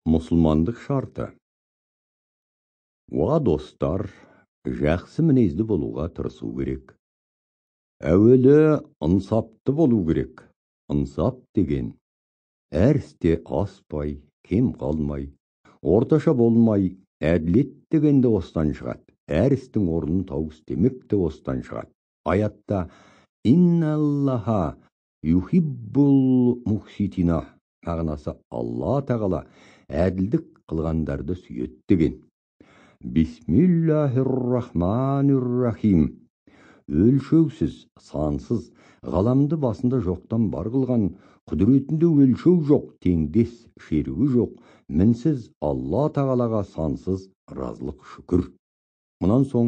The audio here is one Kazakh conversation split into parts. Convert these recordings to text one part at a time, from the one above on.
Мұсылмандық шарты. Уа достар, жақсы мінезді болуға тырысу керек. Әуелі ынсапты болу керек. Ынсап деген әр істе аспай, кем қалмай, орташа болмай, әділет деген де осыдан шығады. Әр істің орнын тауып істемек те осыдан шығады. Аятта «Инналлаха юхиббул мухситина» мағынасы Алла тағала әділдік қылғандарды сүйеді деген. Бисмиллахир-рахманир-рахим. Өлшеусіз, сансыз, ғаламды басында жоқтан бар қылған, құдіретінде өлшеу жоқ, теңдес шерігі жоқ, мінсіз Алла тағалаға сансыз разылық шүкір. Мұнан соң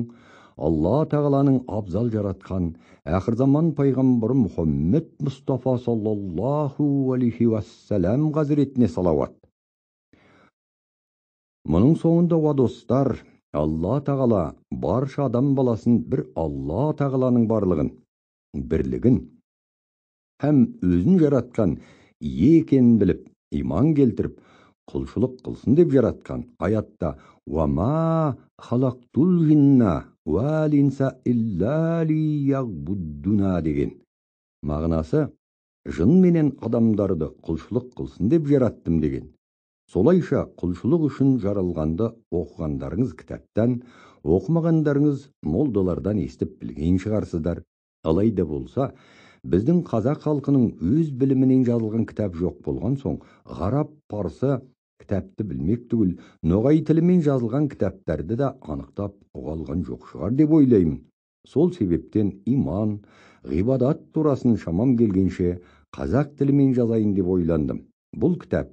Алла тағаланың абзал жаратқан ақырзаман пайғамбары Мұхаммед Мұстафа саллаллаху алейхи уассалам ғазіретіне салауат. Мұның соңында, уа достар, Алла тағала барша адам баласын бір Алла тағаланың барлығын, бірлігін һәм өзін жаратқан ие екенін біліп, иман келтіріп, құлшылық қылсын деп жаратқан. Аятта «Уама халақтул жинна уал инса илля лияғбуддуна» деген. Мағынасы, жын менен адамдарды құлшылық қылсын деп жараттым деген. Солайша құлшылық үшін жаралғанды оқығандарыңыз кітаптан, оқымағандарыңыз молдалардан естіп білген шығарсыздар. Алайда болса, біздің қазақ халқының өз білімінен жазылған кітап жоқ болған соң, ғарап, парсы кітапты білмек түгіл, ноғай тілімен жазылған кітаптарды да анықтап ұға алған жоқ шығар деп ойлаймын. Сол себептен иман, ғибадат турасын шамам келгенше қазақ тілімен жазайын деп ойландым. Бұл кітап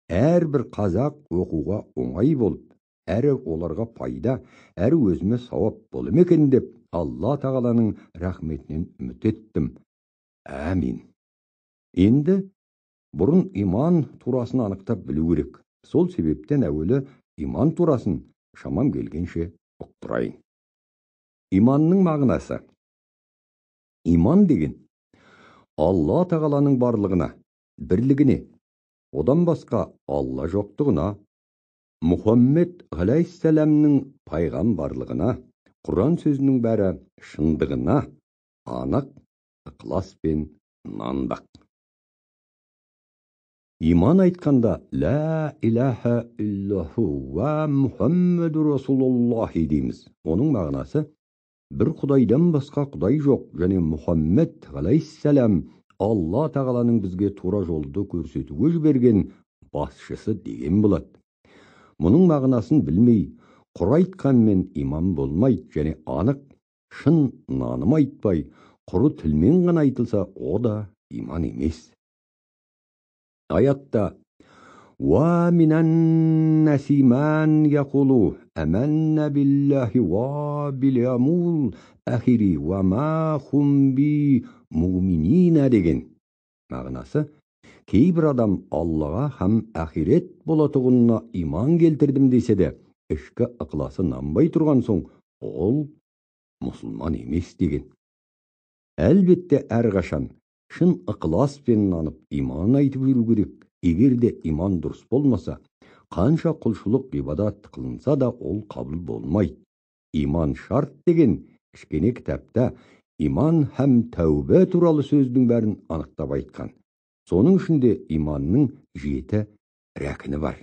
әрбір қазақ оқуға оңай болып, әрі оларға пайда, әрі өзіме сауап болым екен деп Алла тағаланың рахметінен үміт еттім. Әмин. Енді бұрын иман турасын анықтап білу керек. Сол себептен әуелі иман турасын шамам келгенше ұқтырайын. Иманның мағынасы. Иман деген Алла тағаланың барлығына, бірлігіне, одан басқа Алла жоқтығына, Мұхаммед ғалайссәләмнің пайғамбарлығына, Құран сөзінің бәрі шындығына анық ықыласпен нанбақ. Иман айтқанда «Ла илаха иллаху ва Мұхаммеду Расулуллахи» дейміз. Оның мағынасы бір Құдайдан басқа Құдай жоқ және Мұхаммед ғалайссәләм Алла тағаланың бізге тура жолды көрсетуге жіберген басшысы деген болады. Мұның мағынасын білмей, құр айтқанмен иман болмайды және анық шын наным айтпай, құры тілмен ғана айтылса, о да иман емес. Аятта «Уа минан наси ман яқулу аманна биллахи уа бил ямул ахири уа ма хум би муминина» деген. Мағынасы, кейбір адам Аллаға һәм ақирет болатұғынына иман келтірдім десе де, ішкі ықыласы нанбай тұрған соң, ол мұсылман емес деген. Әлбетте әрқашан шын ықыласпен нанып иман айтып жүру керек. Егер де иман дұрыс болмаса, қанша құлшылық ғибадат қылынса да ол қабыл болмайды. Иман шарт деген кішкене кітапта иман һәм тәубе туралы сөздің бәрін анықтап айтқан. Соның ішінде иманның 7 рәкіні бар.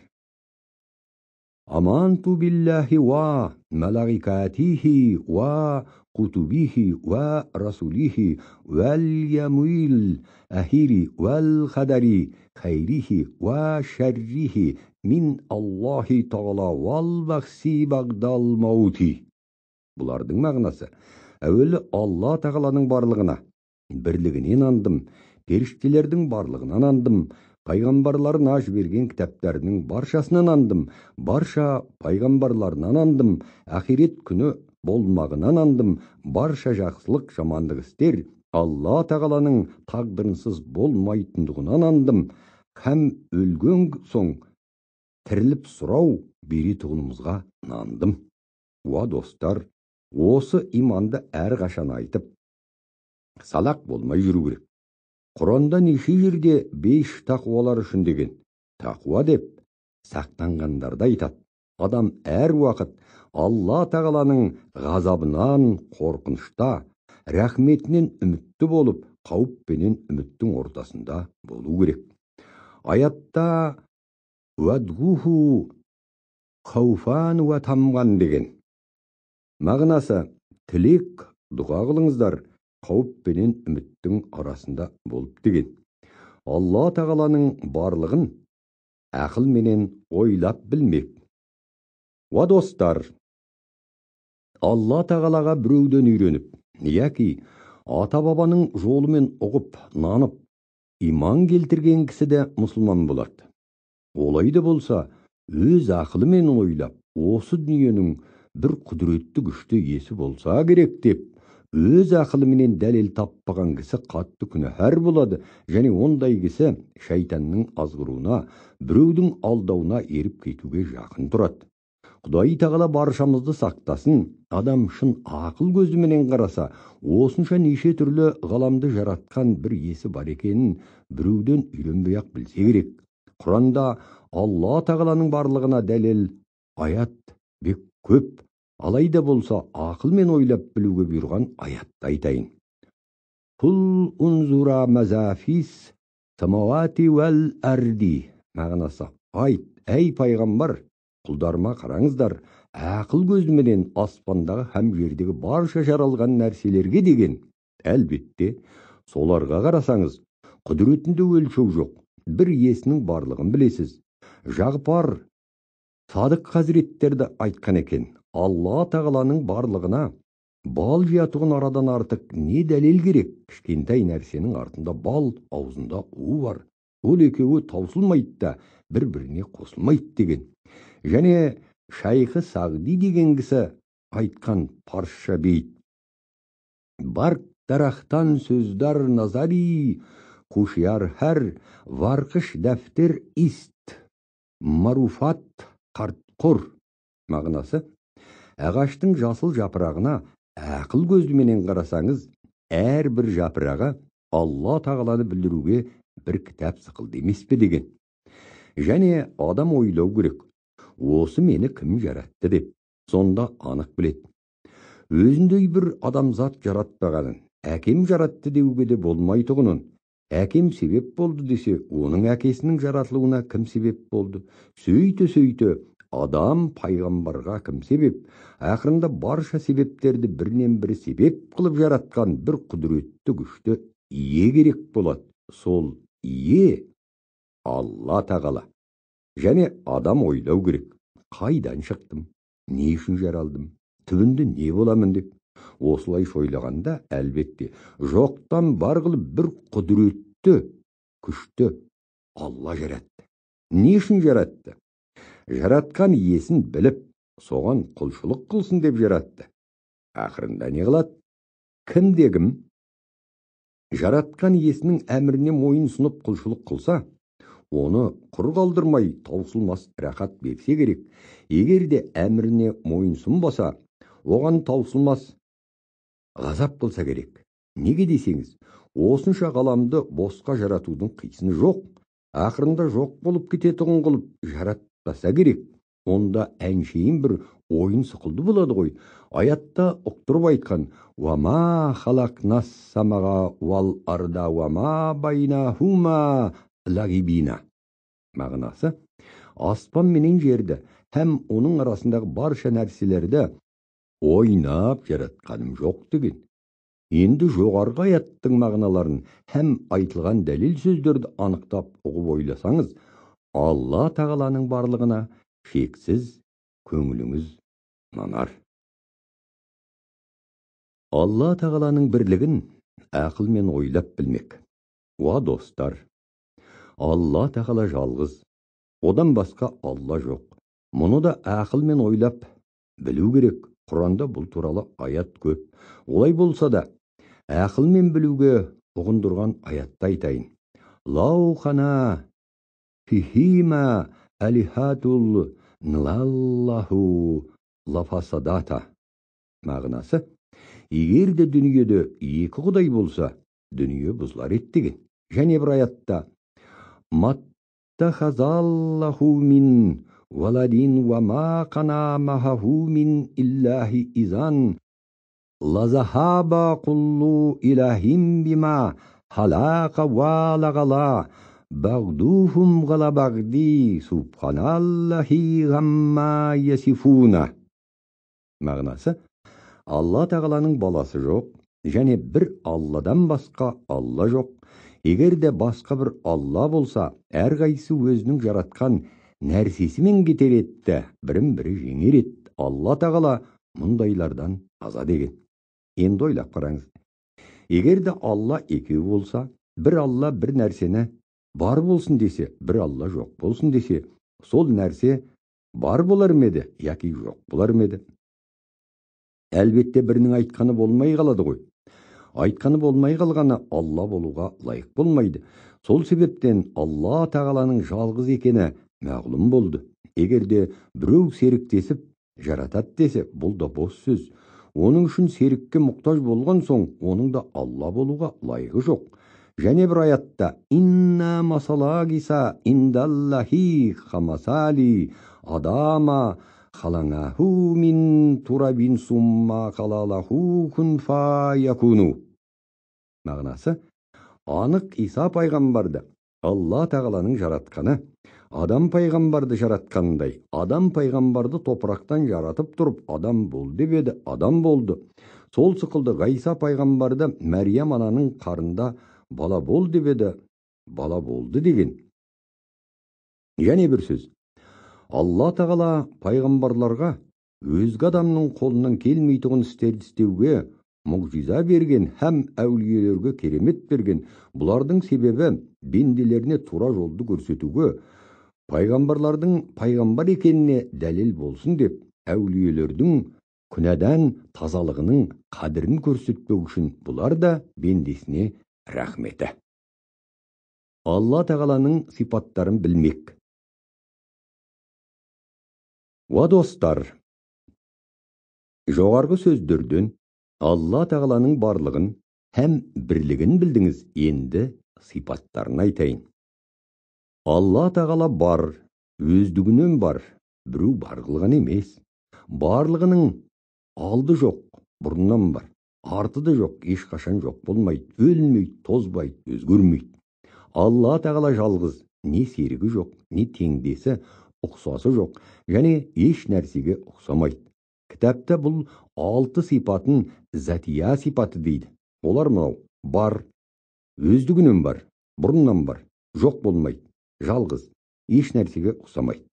Аманту биллахи ва малаикатихи ва кутубихи ва расулихи вал ямуил ахири вал хадари хайрихи ва шаррихи мин Аллахи тағала вал бақси бағдал маути. Бұлардың мағынасы, әуелі Алла тағаланың барлығына, бірлігіне нандым, періштелердің барлығына нандым, пайғамбарларына жіберген кітаптарының баршасына нандым, барша пайғамбарларына нандым, ақирет күні болмағына нандым, барша жақсылық жамандық істер Алла тағаланың тағдырынсыз болмайтындығына нандым, һәм өлген соң тіріліп сұрау беретұғынымызға нандым. Уа достар, осы иманды әрқашан айтып, салақ болмай жүру керек. Құранда неше жерде 5 тақуалар үшін деген. Тақуа деп сақтанғандарды айтады. Адам әр уақыт Алла Тағаланың ғазабынан қорқынышта, рахметінен үмітті болып, қауіп пенен үміттің ортасында болу керек. Аятта «Уадғуху хауфан уа тамған» деген. Мағынасы, тілек, дұға қылыңыздар, қауіп пенен үміттің арасында болып деген. Алла Тағаланың барлығын ақыл менен ойлап білмек. Уа достар, Алла Тағалаға біреуден үйреніп, яки ата-бабаның жолымен ұғып, нанып, иман келтірген кісі де мұсылман болады. Олай да болса, өз ақылымен ойлап, осы дүниенің бір құдіретті күшті иесі болса керек деп, өз ақылыменен дәлел таппаған кісі қатты күнәһар болады, және ондай кісі шайтанның азғыруына, біреудің алдауына еріп кетуге жақын тұрады. Құдай Тағала баршамызды сақтасын. Адам шын ақыл көзіменен қараса, осынша неше түрлі ғаламды жаратқан бір иесі бар екенін біреуден үйренбей-ақ білсе керек. Құранда Алла Тағаланың барлығына дәлел аят бек көп. Алайда болса, ақылмен ойлап білуге бұйырған аятты айтайын. Құл унзура мазафис самауати уәл әрди. Мағынасы, айт, әй пайғамбар, құлдарыма қараңыздар, ақыл көзіменен аспандағы һәм жердегі барша жаралған нәрселерге деген. Әлбетте, соларға қарасаңыз, құдіретінде өлшеу жоқ, бір иесінің барлығын білесіз. Жағпар Садық хазіреттерді айтқан екен, Алла Тағаланың барлығына бал жиятұғын арадан артық не дәлел керек? Кішкентай нәрсенің артында бал, аузында у бар. Ол екеуі таусылмайды да, бір-біріне қосылмайды деген. Және Шайхы Сағди деген кісі айтқан парсша бейт. Барк дарахтан сөздар назари, хушияр хәр, варқыш дәфтер ист, маруфат қартқор. Мағынасы, ағаштың жасыл жапырағына ақыл көзіменен қарасаңыз, әрбір жапырағы Алла Тағаланы білдіруге бір кітап сықылды емес пе деген. Және адам ойлау керек, осы мені кім жаратты деп, сонда анық біледі. Өзіндей бір адамзат жаратпағанын, әкем жаратты деуге де болмайтұғынын, әкем себеп болды десе, оның әкесінің жаратылуына кім себеп болды? Сөйте-сөйте, адам пайғамбарға кім себеп? Ақырында барша себептерді бірінен бірі себеп қылып жаратқан бір құдіретті күшті ие керек болады. Сол ие Алла Тағала. Және адам ойлау керек, қайдан шықтым, не үшін жаралдым, түбінде не боламын деп. Осылай ойлағанда, әлбетте, жоқтан бар қылып бір құдіретті күшті Алла жаратты. Не үшін жаратты? Жаратқан иесін біліп, соған құлшылық қылсын деп жаратты. Ақырында не қылады? Кімде кім жаратқан иесінің әміріне мойын сұнып құлшылық қылса, оны құр қалдырмай таусылмас рахат берсе керек. Егер де әміріне мойын сұнбаса, оған таусылмас ғазап қылса керек. Неге десеңіз, осынша ғаламды босқа жаратудың қисыны жоқ, ақырында жоқ болып кететұғын қылып жаратпаса керек. Онда әншейін бір ойын сықылды болады ғой. Аятта ұқтырып айтқан, «Уама халақнас самаға уал арда уама байнахума лагибина». Мағынасы, аспан менен жерді һәм оның арасындағы барша нәрселерді ойнап жаратқаным жоқ деген. Енді жоғарғы аяттың мағыналарын һәм айтылған дәлел сөздерді анықтап ұғып ойласаңыз, Алла Тағаланың барлығына шексіз көңіліңіз нанар. Алла Тағаланың бірлігін ақылмен ойлап білмек. Уа достар, Алла Тағала жалғыз, одан басқа Алла жоқ. Мұны да ақылмен ойлап білу керек. Құранда бұл туралы аят көп. Олай болса да, ақылмен білуге ұғындырған аятты айтайын. Лау хана фихима алихатул нлаллаху лафасадата. Мағынасы, егер де дүниеде екі құдай болса, дүние бұзылар еді деген. Және бір аятта Маттахазаллаху мин валадин ва ма кана махаху мин иллахи изан лазахаба куллу илахим бима халака ва лагала багдухум гала багди субханаллахи гамма ясифуна. Мағынасы, Алла Тағаланың баласы жоқ, және бір Алладан басқа Алла жоқ. Егер де басқа бір Алла болса, әрқайсысы өзінің жаратқан нәрсесімен кетер еді, бірін бірі жеңер еді. Алла Тағала мұндайлардан таза деген. Енді ойлап қараңыз. Егер де Алла екеу болса, бір Алла бір нәрсені бар болсын десе, бір Алла жоқ болсын десе, сол нәрсе бар болар ма еді, яки жоқ болар ма еді? Әлбетте бірінің айтқаны болмай қалады ғой. Айтқаны болмай қалғаны Алла болуға лайық болмайды. Сол себептен Алла Тағаланың жалғыз екені мағлұм болды. Егер де біреу серіктесіп жаратады десе, бұл да бос сөз. Оның үшін серікке мұқтаж болған соң, оның да Алла болуға лайығы жоқ. Және бір аятта «Инна масала Иса индаллахи хамасали адама халаңаху мин турабин сумма қалалаху кун фа якуну». Мағынасы, анық Иса пайғамбарды Алла Тағаланың жаратқаны, Адам пайғамбарды жаратқандай, Адам пайғамбарды топырақтан жаратып тұрып, адам бол деп еді, адам болды. Сол сықылды Ғайса пайғамбарды Мәриям ананың қарында бала бол деп еді, бала болды деген. Және бір сөз. Алла Тағала пайғамбарларға өзге адамның қолынан келмейтұғын істерді істеуге мұғжиза берген һәм әулиелерге керемет берген. Бұлардың себебі бенделеріне тура жолды көрсетуге, пайғамбарлардың пайғамбар екеніне дәлел болсын деп, әулиелердің күнәдан тазалығының қадірін көрсетпеу үшін бұлар да бендесіне рахметі. Алла Тағаланың сипаттарын білмек. Уа достар, жоғарғы сөздерден Алла Тағаланың барлығын һәм бірлігін білдіңіз, енді сипаттарын айтайын. Алла Тағала бар, өздігінен бар, біреу бар қылған емес. Барлығының алды жоқ, бұрыннан бар, арты да жоқ, ешқашан жоқ болмайды, өлмейді, тозбайды, өзгермейді. Алла Тағала жалғыз, не серігі жоқ, не теңдесі, ұқсасы жоқ, және еш нәрсеге ұқсамайды. Кітапта бұл 6 сипатын затия сипаты дейді. Олар мынау: бар, өздігінен бар, бұрыннан бар, жоқ болмайды, жалғыз, еш нәрсеге ұқсамайды.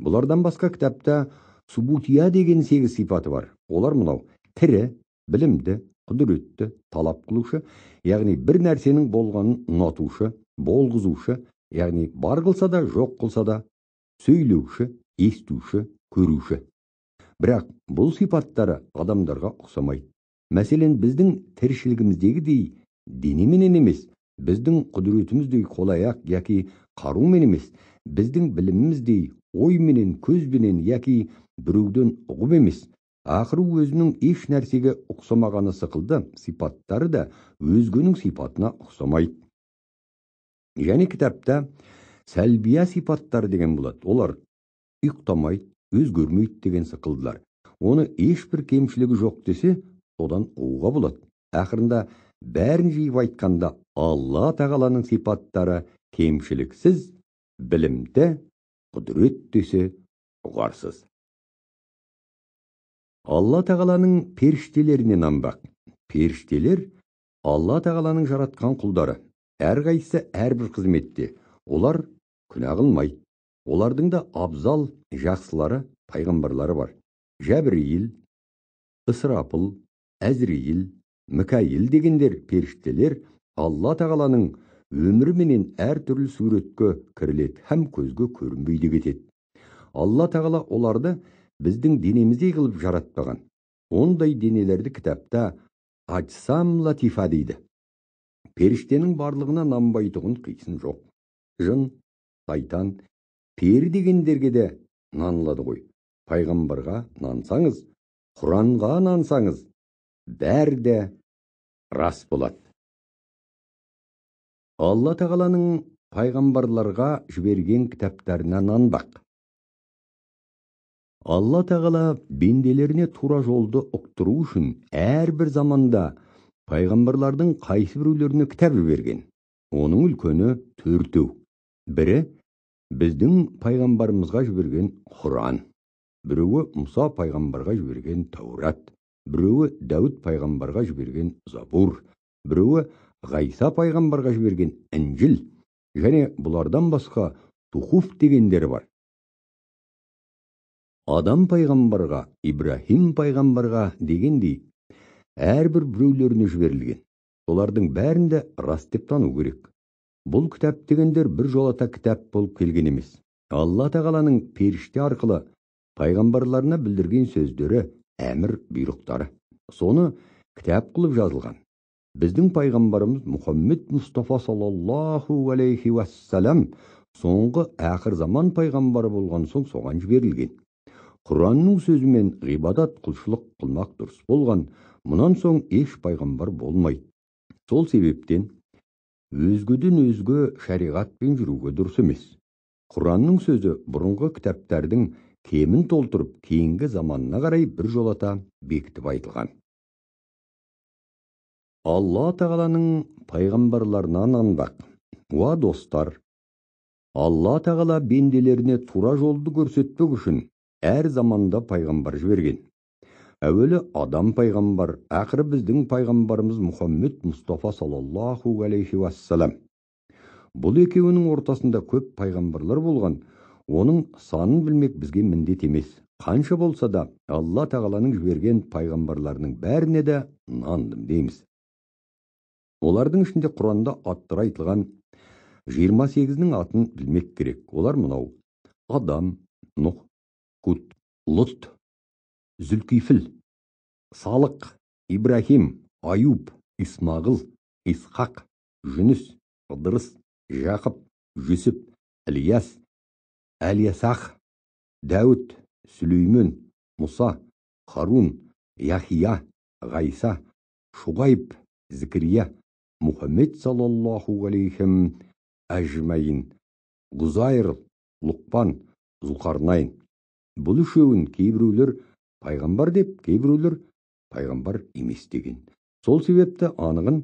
Бұлардан басқа кітапта субутия деген 8 сипаты бар. Олар мынау: тірі, білімді, құдіретті, талап қылушы, яғни бір нәрсенің болғанын ұнатушы, болғызушы, яғни бар қылса да, жоқ қылса да, сөйлеуші, естуші, көруші. Бірақ бұл сипаттары адамдарға ұқсамайды. Мәселен, біздің тіршілігіміздегідей денеменен емес, біздің құдіретіміздей қол-аяқ яки қарумен емес, біздің біліміміздей ойменен, көзбенен яки біреуден ұғып емес. Ақыры өзінің еш нәрсеге ұқсамағаны сықылды сипаттары да өзгенің сипатына ұқсамайды. Және кітапта сәлбия сипаттары деген болады. Олар ұйықтамайды, өзгермейді деген сықылдылар. Оны ешбір кемшілігі жоқ десе, содан ұғуға болады. Ақырында бәрін жиып айтқанда, Алла Тағаланың сипаттары кемшіліксіз, білімді, құдірет десе ұғарсыз. Алла Тағаланың періштелеріне нанбақ. Періштелер Алла Тағаланың жаратқан құлдары. Әрқайсысы әрбір қызметте. Олар күнә қылмайды. Олардың да абзал жақсылары, пайғамбарлары бар. Жәбірейіл, Ысрапыл, Әзірейіл, Микаил дегендер періштелер Алла Тағаланың өміріменен әртүрлі суретке кіріледі һәм көзге көрінбей де кетеді. Алла Тағала оларды біздің денеміздей қылып жаратпаған. Ондай денелерді кітапта Аджсам Латифа дейді. Періштенің барлығына нанбайтұғын қисын жоқ. Жын, сайтан, пері дегендерге де нанылады ғой. Пайғамбарға нансаңыз, Құранға нансаңыз, бәрі де рас болады. Алла Тағаланың пайғамбарларға жіберген кітаптарына нанбақ. Алла Тағала бенделеріне тура жолды ұқтыру үшін әрбір заманда пайғамбарлардың қайсы біреулеріне кітап жіберген. Оның үлкені төртеу. Бірі біздің пайғамбарымызға жіберген Құран, біреуі Мұса пайғамбарға жіберген Таурат, біреуі Дәуіт пайғамбарға жіберген Забур, біреуі Ғайса пайғамбарға жіберген Інжіл, және бұлардан басқа Тухуф дегендері бар. Адам пайғамбарға, Ибрахим пайғамбарға дегендей әрбір біреулеріне жіберілген. Солардың бәрін де рас деп тану керек. Бұл кітап дегендер бір жолата кітап болып келген емес. Алла Тағаланың періште арқылы пайғамбарларына білдірген сөздері, әмір бұйрықтары. Соны кітап қылып жазылған. Біздің пайғамбарымыз Мұхаммед Мұстафа саллаллаху алейхи уассалам соңғы ақыр заман пайғамбары болған соң соған жіберілген. Құранның сөзімен ғибадат құлшылық қылмақ дұрыс болған, мұнан соң еш пайғамбар болмайды. Сол себептен өзгеден өзге шариғатпен жүруге дұрыс емес. Құранның сөзі бұрынғы кітаптардың кемін толтырып, кейінгі заманына қарай бір жолата бекітіп айтылған. Алла Тағаланың пайғамбарларына нанбақ. Уа достар, Алла Тағала бенделеріне тура жолды көрсетпек үшін әр заманда пайғамбар жіберген. Әуелі Адам пайғамбар, ақыры біздің пайғамбарымыз Мұхаммед Мұстафа саллаллаху алейхи уассалам. Бұл екеуінің ортасында көп пайғамбарлар болған, оның санын білмек бізге міндет емес. Қанша болса да Алла Тағаланың жіберген пайғамбарларының бәріне де нандым дейміз. Олардың ішінде Құранда аттары айтылған 28-нің атын білмек керек. Олар мынау: Адам, Нұх, Худ, Лұт, Зүлкифіл, Салық, Ибрахим, Аюб, Исмағыл, Исхақ, Жүніс, Ыдырыс, Жақып, Жүсіп, Ілияс, Әлиясақ, Дәуіт, Сүлеймен, Мұса, Харун, Яхия, Ғайса, Шуғайб, Зікірия, Мұхаммед саллаллаху алейхим әжмәйін, Ғұзайр, Лұқпан, Зұлқарнайн. Бұл үшеуін кейбіреулер пайғамбар деп, кейбіреулер пайғамбар емес деген. Сол себепті анығын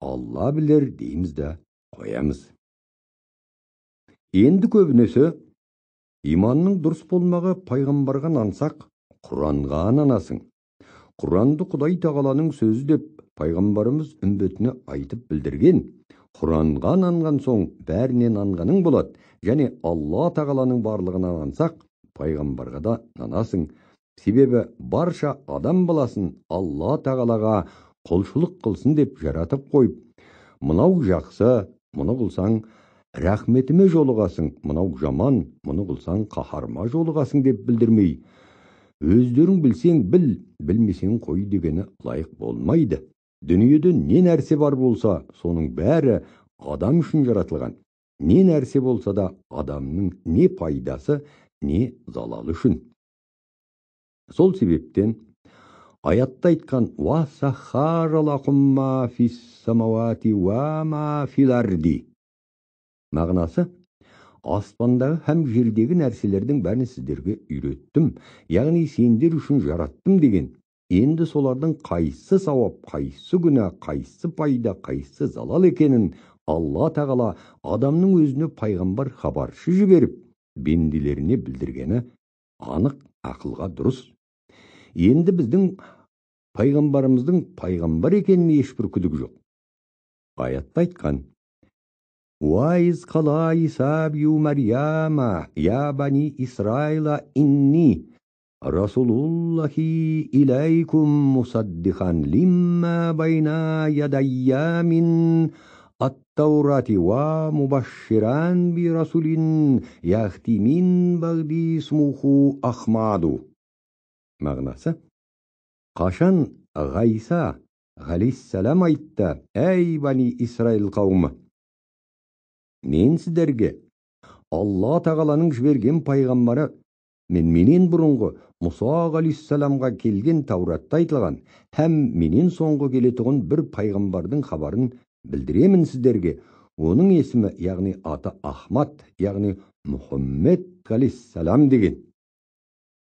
Алла білер дейміз де қоямыз. Енді көбінесе иманның дұрыс болмағы пайғамбарға нансақ, Құранға нанасың. Құранды Құдай Тағаланың сөзі деп пайғамбарымыз үмбетіне айтып білдірген. Құранға нанған соң бәріне нанғаның болады, және Алла Тағаланың барлығына нансақ, пайғамбарға да нанасың. Себебі барша адам баласын Алла Тағалаға құлшылық қылсын деп жаратып қойып, мынау жақсы, мұны қылсаң рахметіме жолығасың, мынау жаман, мұны қылсаң қаһарыма жолығасың деп білдірмей, өздерің білсең біл, білмесең қой дегені лайық болмайды. Дүниеде не нәрсе бар болса, соның бәрі адам үшін жаратылған. Не нәрсе болса да адамның не пайдасы, не залалы үшін. Сол себептен аятта айтқан «Уа саххара лакум ма фис самауати уа ма фил арди» мағынасы аспандағы һәм жердегі нәрселердің бәрін сіздерге үйреттім, яғни сендер үшін жараттым деген. Енді солардың қайсы сауап, қайсы күнә, қайсы пайда, қайсы залал екенін Алла Тағала адамның өзіне пайғамбар хабаршы жіберіп, бенделеріне білдіргені анық, ақылға дұрыс. Енді біздің пайғамбарымыздың пайғамбар екеніне ешбір күдік жоқ. Аятта айтқан: «Уа из қала Иса бью Марьяма, я бани Исраила инни Расулуллахи илайкум мусаддихан лимма байна ядайя мин ат-Таурати ва мубашширан би расулин яхти мин бағди исмуху Ахмаду». Мағынасы, қашан Ғайса ғалейссалам айтты: «Әй бани Исраил қауымы, мен сіздерге Алла Тағаланың жіберген пайғамбары мен менен бұрынғы Мұса ғалейссаламға келген Тауратта айтылған һәм менен соңғы келетұғын бір пайғамбардың хабарын білдіремін сіздерге. Оның есімі, яғни аты Ахмад, яғни Мұхаммед алейхиссалам деген.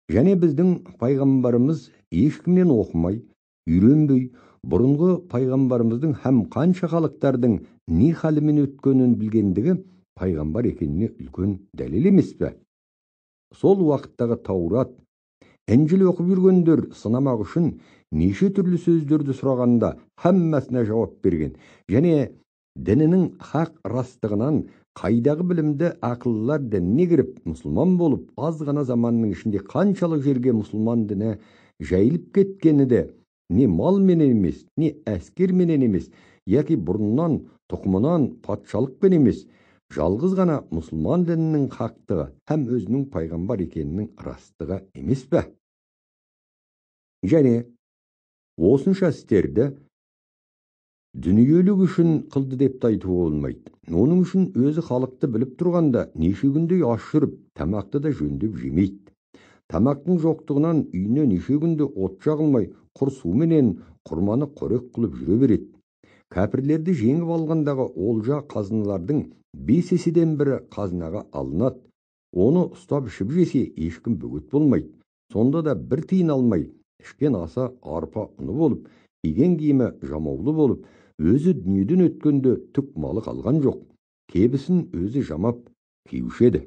Және біздің пайғамбарымыз ешкімнен оқымай, үйренбей, бұрынғы пайғамбарымыздың һәм қанша халықтардың не халімен өткенін білгендігі пайғамбар екеніне үлкен дәлел емес пе? Сол уақыттағы Таурат, Інжіл оқып жүргендер сынамақ үшін неше түрлі сөздерді сұрағанда һәммәсіне жауап берген. Және дінінің хақ растығынан қайдағы білімді ақыллар дініне кіріп, мұсылман болып, аз ғана заманның ішінде қаншалық жерге мұсылман діні жайылып кеткені де не малменен емес, не әскерменен емес, яки бұрыннан, тұқымынан, патшалықпен емес, жалғыз ғана мұсылман дінінің хақтығы һәм өзінің пайғамбар екенінің растығы емес пе? Және осынша істерді дүниелік үшін қылды деп те айтуға болмайды. Оның үшін өзі халықты біліп тұрғанда неше күндей аш жүріп, тамақты да жөндеп жемейді. Тамақтың жоқтығынан үйіне неше күнде от жағылмай, құр суменен құрманы қорек қылып жүре береді. Кәпірлерді жеңіп алғандағы олжа қазыналардың 5 еседен бірі қазынаға алынады. Оны ұстап ішіп жесе ешкім бөгет болмайды. Сонда да бір тиын алмай, ішкен асы арпа ұны болып, киген киімі жамаулы болып, өзі дүниеден өткенде түк малы қалған жоқ. Кебісін өзі жамап киюші еді.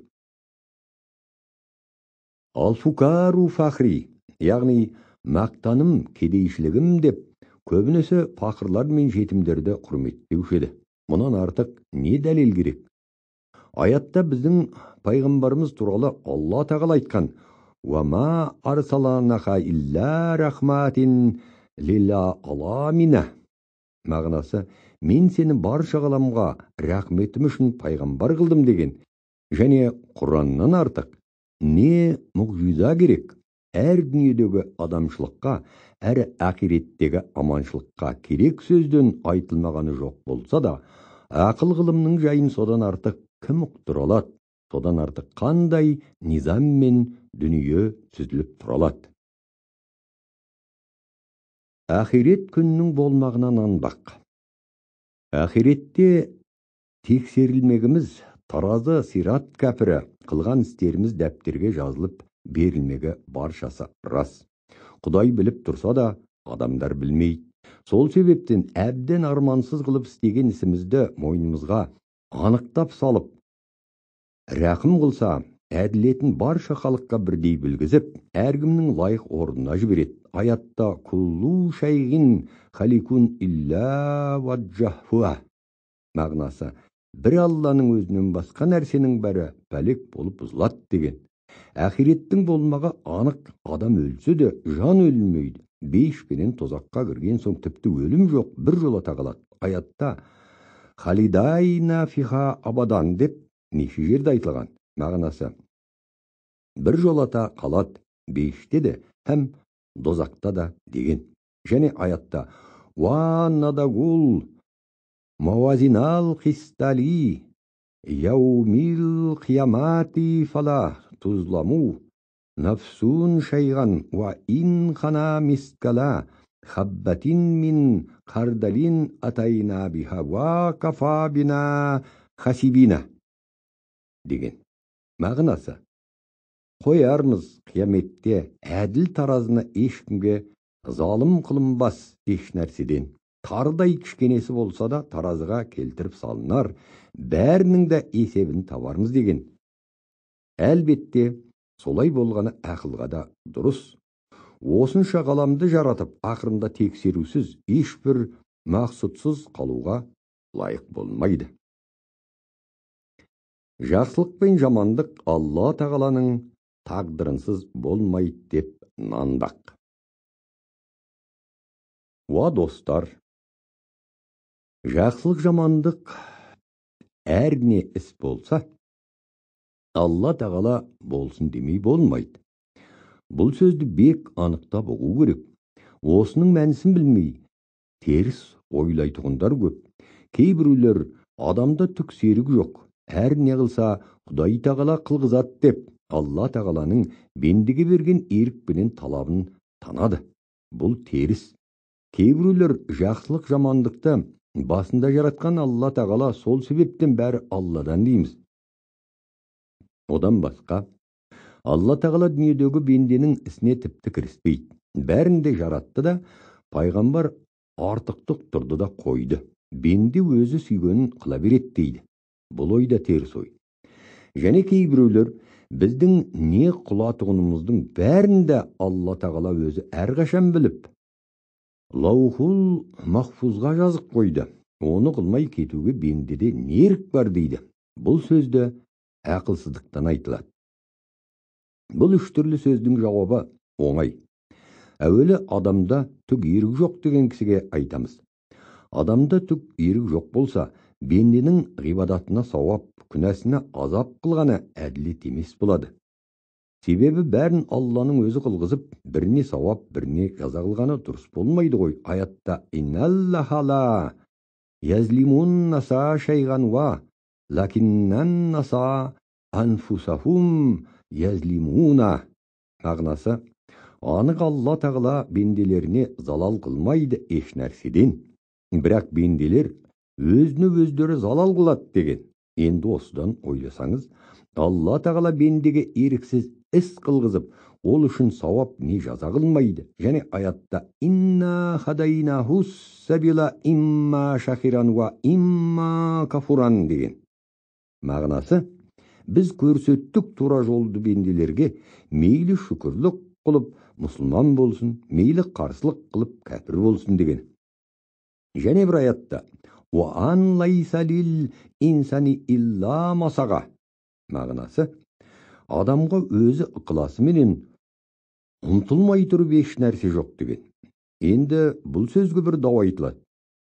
Ал-фукару фахри, яғни мақтаным, кедейшілігім деп, көбінесе пақырлар мен жетімдерді құрметтеуші еді. Мұнан артық не дәлел керек? Аятта біздің пайғамбарымыз туралы Алла тағала айтқан: «Уа арсаланаха илля рахматин лил аламина». Мағынасы, мен сені барша ғаламға рахметім үшін пайғамбар қылдым деген. Және Құраннан артық не мұғжиза керек? Әр дүниедегі адамшылыққа, әрі ақиреттегі аманшылыққа керек сөзден айтылмағаны жоқ болса да, ақыл ғылымның жайын содан артық кім ұқтыра алады? Содан артық қандай низаммен дүние сүзіліп тұра алады? Ақирет күнінің болмағына нанбақ. Ақиретте тексерілмегіміз, таразы сират кәпірі, қылған істеріміз дәптерге жазылып берілмегі баршасы рас. Құдай біліп тұрса да, адамдар білмейді. Сол себептен әбден армансыз қылып істеген ісімізді мойнымызға анықтап салып, рақым қылса, әділетін барша халыққа бірдей білгізіп, әркімнің лайық орнына жібереді. Аятта «Куллу шайғин халикун илля ваджахуа» мағынасы, бір Алланың өзінен басқа нәрсенің бәрі пәлек болып бұзылады деген. Ақиреттің болмағы анық, адам өлсе де жан өлмейді. Бейіш пенен тозаққа кірген соң тіпті өлім жоқ, бір жолата қалады. Аятта «Халидайна фиха абадан» деп неше жерде айтылған. Мағынасы, бір жолата қалады бейіште де һәм дозақта да деген. Және аятта «Уа надагул мауазинал қистали яумил қиямати фала тузламу нафсун шайған уа ин хана мискала хаббатин мин қардалин атайна биха уа кафа бина хасибина» деген. Мағынасы, қоярмыз қияметте әділ таразыны ешкімге залым қылынбас еш нәрседен. Тардай кішкенесі болса да таразыға келтіріп салынар, бәрінің де есебін табармыз деген. Әлбетте, солай болғаны ақылға да дұрыс. Осынша ғаламды жаратып, ақырында тексерусіз, ешбір мақсұтсыз қалуға лайық болмайды. Жақсылық пен жамандық Алла тағаланың тағдырынсыз болмайды деп нанбақ. Уа достар, жақсылық жамандық әр не іс болса, Алла тағала болсын демей болмайды. Бұл сөзді бек анықтап ұғу керек. Осының мәнісін білмей, теріс ойлайтұғындар көп. Кейбіреулер адамда түк серік жоқ, әр не қылса Құдай тағала қылғызады деп, Алла тағаланың бендеге берген ерік пенен талабын танады. Бұл теріс. Кейбіреулер жақсылық жамандықты Басында жаратқан Алла Тағала, сол себептен бәрі Алладан дейміз. Одан басқа, Алла Тағала дүниедегі бенденің ісіне тіпті кіріспейді. Бәрін де жаратты да, пайғамбар артықтық тұрды да қойды. Бенде өзі сүйгенін қыла береді дейді. Бұл ой да теріс ой. Және кейбіреулер біздің не қылатұғынымыздың бәрін де Алла Тағала өзі әрқашан біліп, Лаухул Махфузға жазып қойды. Оны қылмай кетуге бендеде не ерік бар дейді. Бұл сөзді ақылсыздықтан айтылады. Бұл үш түрлі сөздің жауабы оңай. Әуелі адамда түк ерік жоқ деген кісіге айтамыз. Адамда түк ерік жоқ болса, бенденің ғибадатына сауап, күнәсіне азап қылғаны әділет емес болады. Себебі бәрін Алланың өзі қылғызып, біріне сауап, біріне жаза қылғаны дұрыс болмайды ғой. Аятта «Инналлаха ла язлимун наса шайған уа, лакиннан наса анфусахум язлимуна» мағынасы, анық Алла Тағала бенделеріне залал қылмайды еш нәрседен. Бірақ бенделер өзіні өздері залал қылады деген. Енді осыдан ойласаңыз, Алла Тағала бендеге еріксіз іс қылғызып, ол үшін сауап не жаза қылмайды. Және аятта «Инна хадайнахус сабила имма шакиран уа имма кафуран» деген. Мағынасы, біз көрсеттік тура жолды бенделерге, мейлі шүкірлік қылып мұсылман болсын, мейлі қарсылық қылып кәпір болсын деген. Және бір аятта «Уа ан лайса лил инсани илла масаға» мағынасы, адамға өзі ықыласыменен ұмтылмай тұрып еш нәрсе жоқ деген. Енді бұл сөзге бір дау айтылады.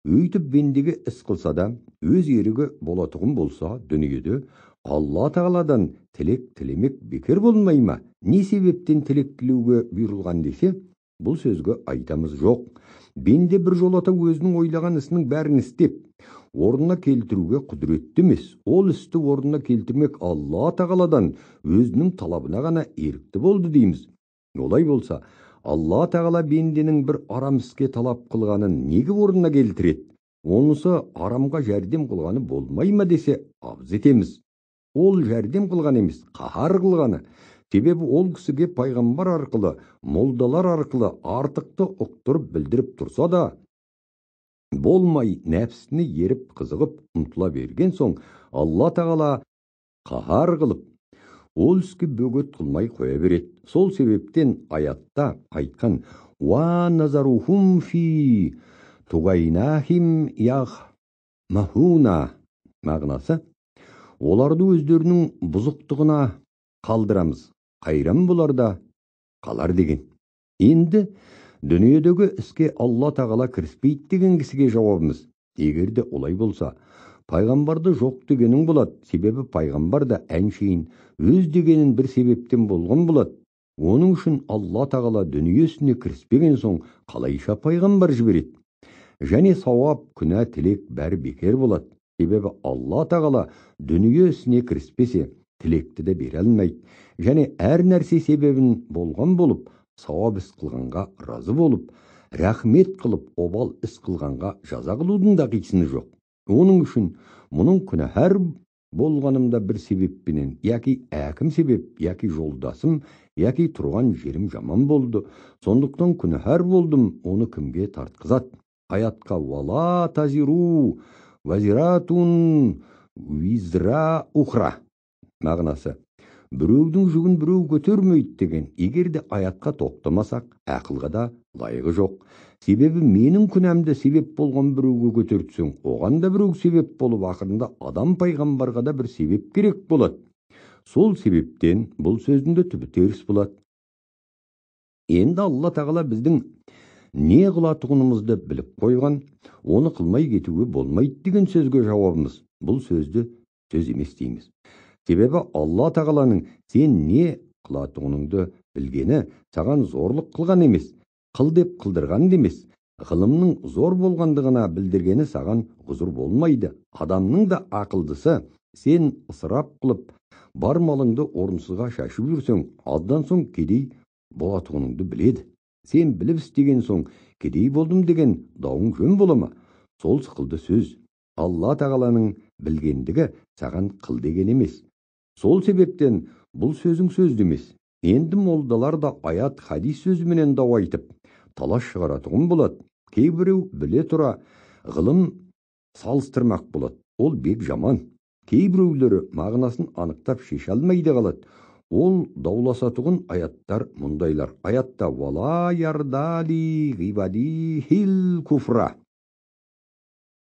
Өйтіп бендеге іс қылса да, өз ерігі болатұғын болса, дүниеде Алла Тағаладан тілек тілемек бекер болмай ма? Не себептен тілек тілеуге бұйырылған десе, бұл сөзге айтамыз жоқ. Бенде бір жолата өзінің ойлаған ісінің бәрін істеп, орнына келтіруге құдіретті емес. Ол істі орнына келтірмек Алла Тағаладан өзінің талабына ғана ерікті болды дейміз. Олай болса, Алла Тағала бенденің бір арам іске талап қылғанын неге орнына келтіреді? Онысы арамға жәрдем қылғаны болмай ма десе, абыз етеміз. Ол жәрдем қылған емес, қаһар қылғаны. Себебі ол кісіге пайғамбар арқылы, молдалар арқылы артықты ұқтырып білдіріп тұрса да, болмай нәпсіне еріп қызығып ұмтыла берген соң, Алла Тағала қаһар қылып, ол іске бөгет қылмай қоя береді. Сол себептен аятта айтқан «Уа назарухум фи тугайнахим яхмахуна» мағынасы, оларды өздерінің бұзықтығына қалдырамыз, қайран болар да қалар деген. Енді дүниедегі іске Алла Тағала кіріспейді деген кісіге жауабымыз, егер де олай болса, пайғамбарды жоқ дегенің болады. Себебі пайғамбар да әншейін өз дегенін бір себептен болған болады. Оның үшін Алла Тағала дүниесіне кіріспеген соң қалайша пайғамбар жібереді? Және сауап, күнә, тілек бәрі бекер болады. Себебі Алла Тағала дүниесіне кіріспесе, тілекті де бере алмайды. Және әр нәрсе себебін болған болып, сауап іс қылғанға разы болып, рахмет қылып, обал іс қылғанға жаза қылудың да қисыны жоқ. Оның үшін мұның күнәһар болғанымда бір себеппенен, яки әкім себеп, яки жолдасым, яки тұрған жерім жаман болды, сондықтан күнәһар болдым, оны кімге тартқызады? Аятқа «Уала тазиру вазиратун визра ухра» мағынасы, біреудің жүгін біреу көтермейді деген. Егер де аятқа тоқтамасақ, ақылға да лайығы жоқ. Себебі менің күнәмді себеп болған біреуге көтертсең, оған да біреу себеп болып, ақырында адам пайғамбарға да бір себеп керек болады. Сол себептен бұл сөздің де түбі теріс болады. Енді Алла Тағала біздің не қылатұғынымызды біліп қойған, оны қылмай кетуге болмайды деген сөзге жауабымыз, бұл сөзді сөз емес дейміз. Себебі Алла Тағаланың сен не қылатұғыныңды білгені саған зорлық қылған емес, қыл деп қылдырған емес, ғылымның зор болғандығына білдіргені саған ғұзыр болмайды. Адамның да ақылдысы, сен ысырап қылып, бар малыңды орынсызға шашып жүрсең, аздан соң кедей болатұғыныңды біледі. Сен біліп істеген соң кедей болдым деген дауың жөн бола ма? Сол сықылды сөз. Алла тағаланың білгендігі саған қыл деген емес. Сол себептен бұл сөзің сөз емес. Енді молдалар да аят, хадис сөзіменен дау айтып, талас шығаратұғын болады. Кейбіреу біле тұра ғылым салыстырмақ болады. Ол бек жаман. Кейбіреулері мағынасын анықтап шеше алмай да қалады. Ол дауласатұғын аяттар мұндайлар. Аятта «Вала ярдали ғибадихил куфра».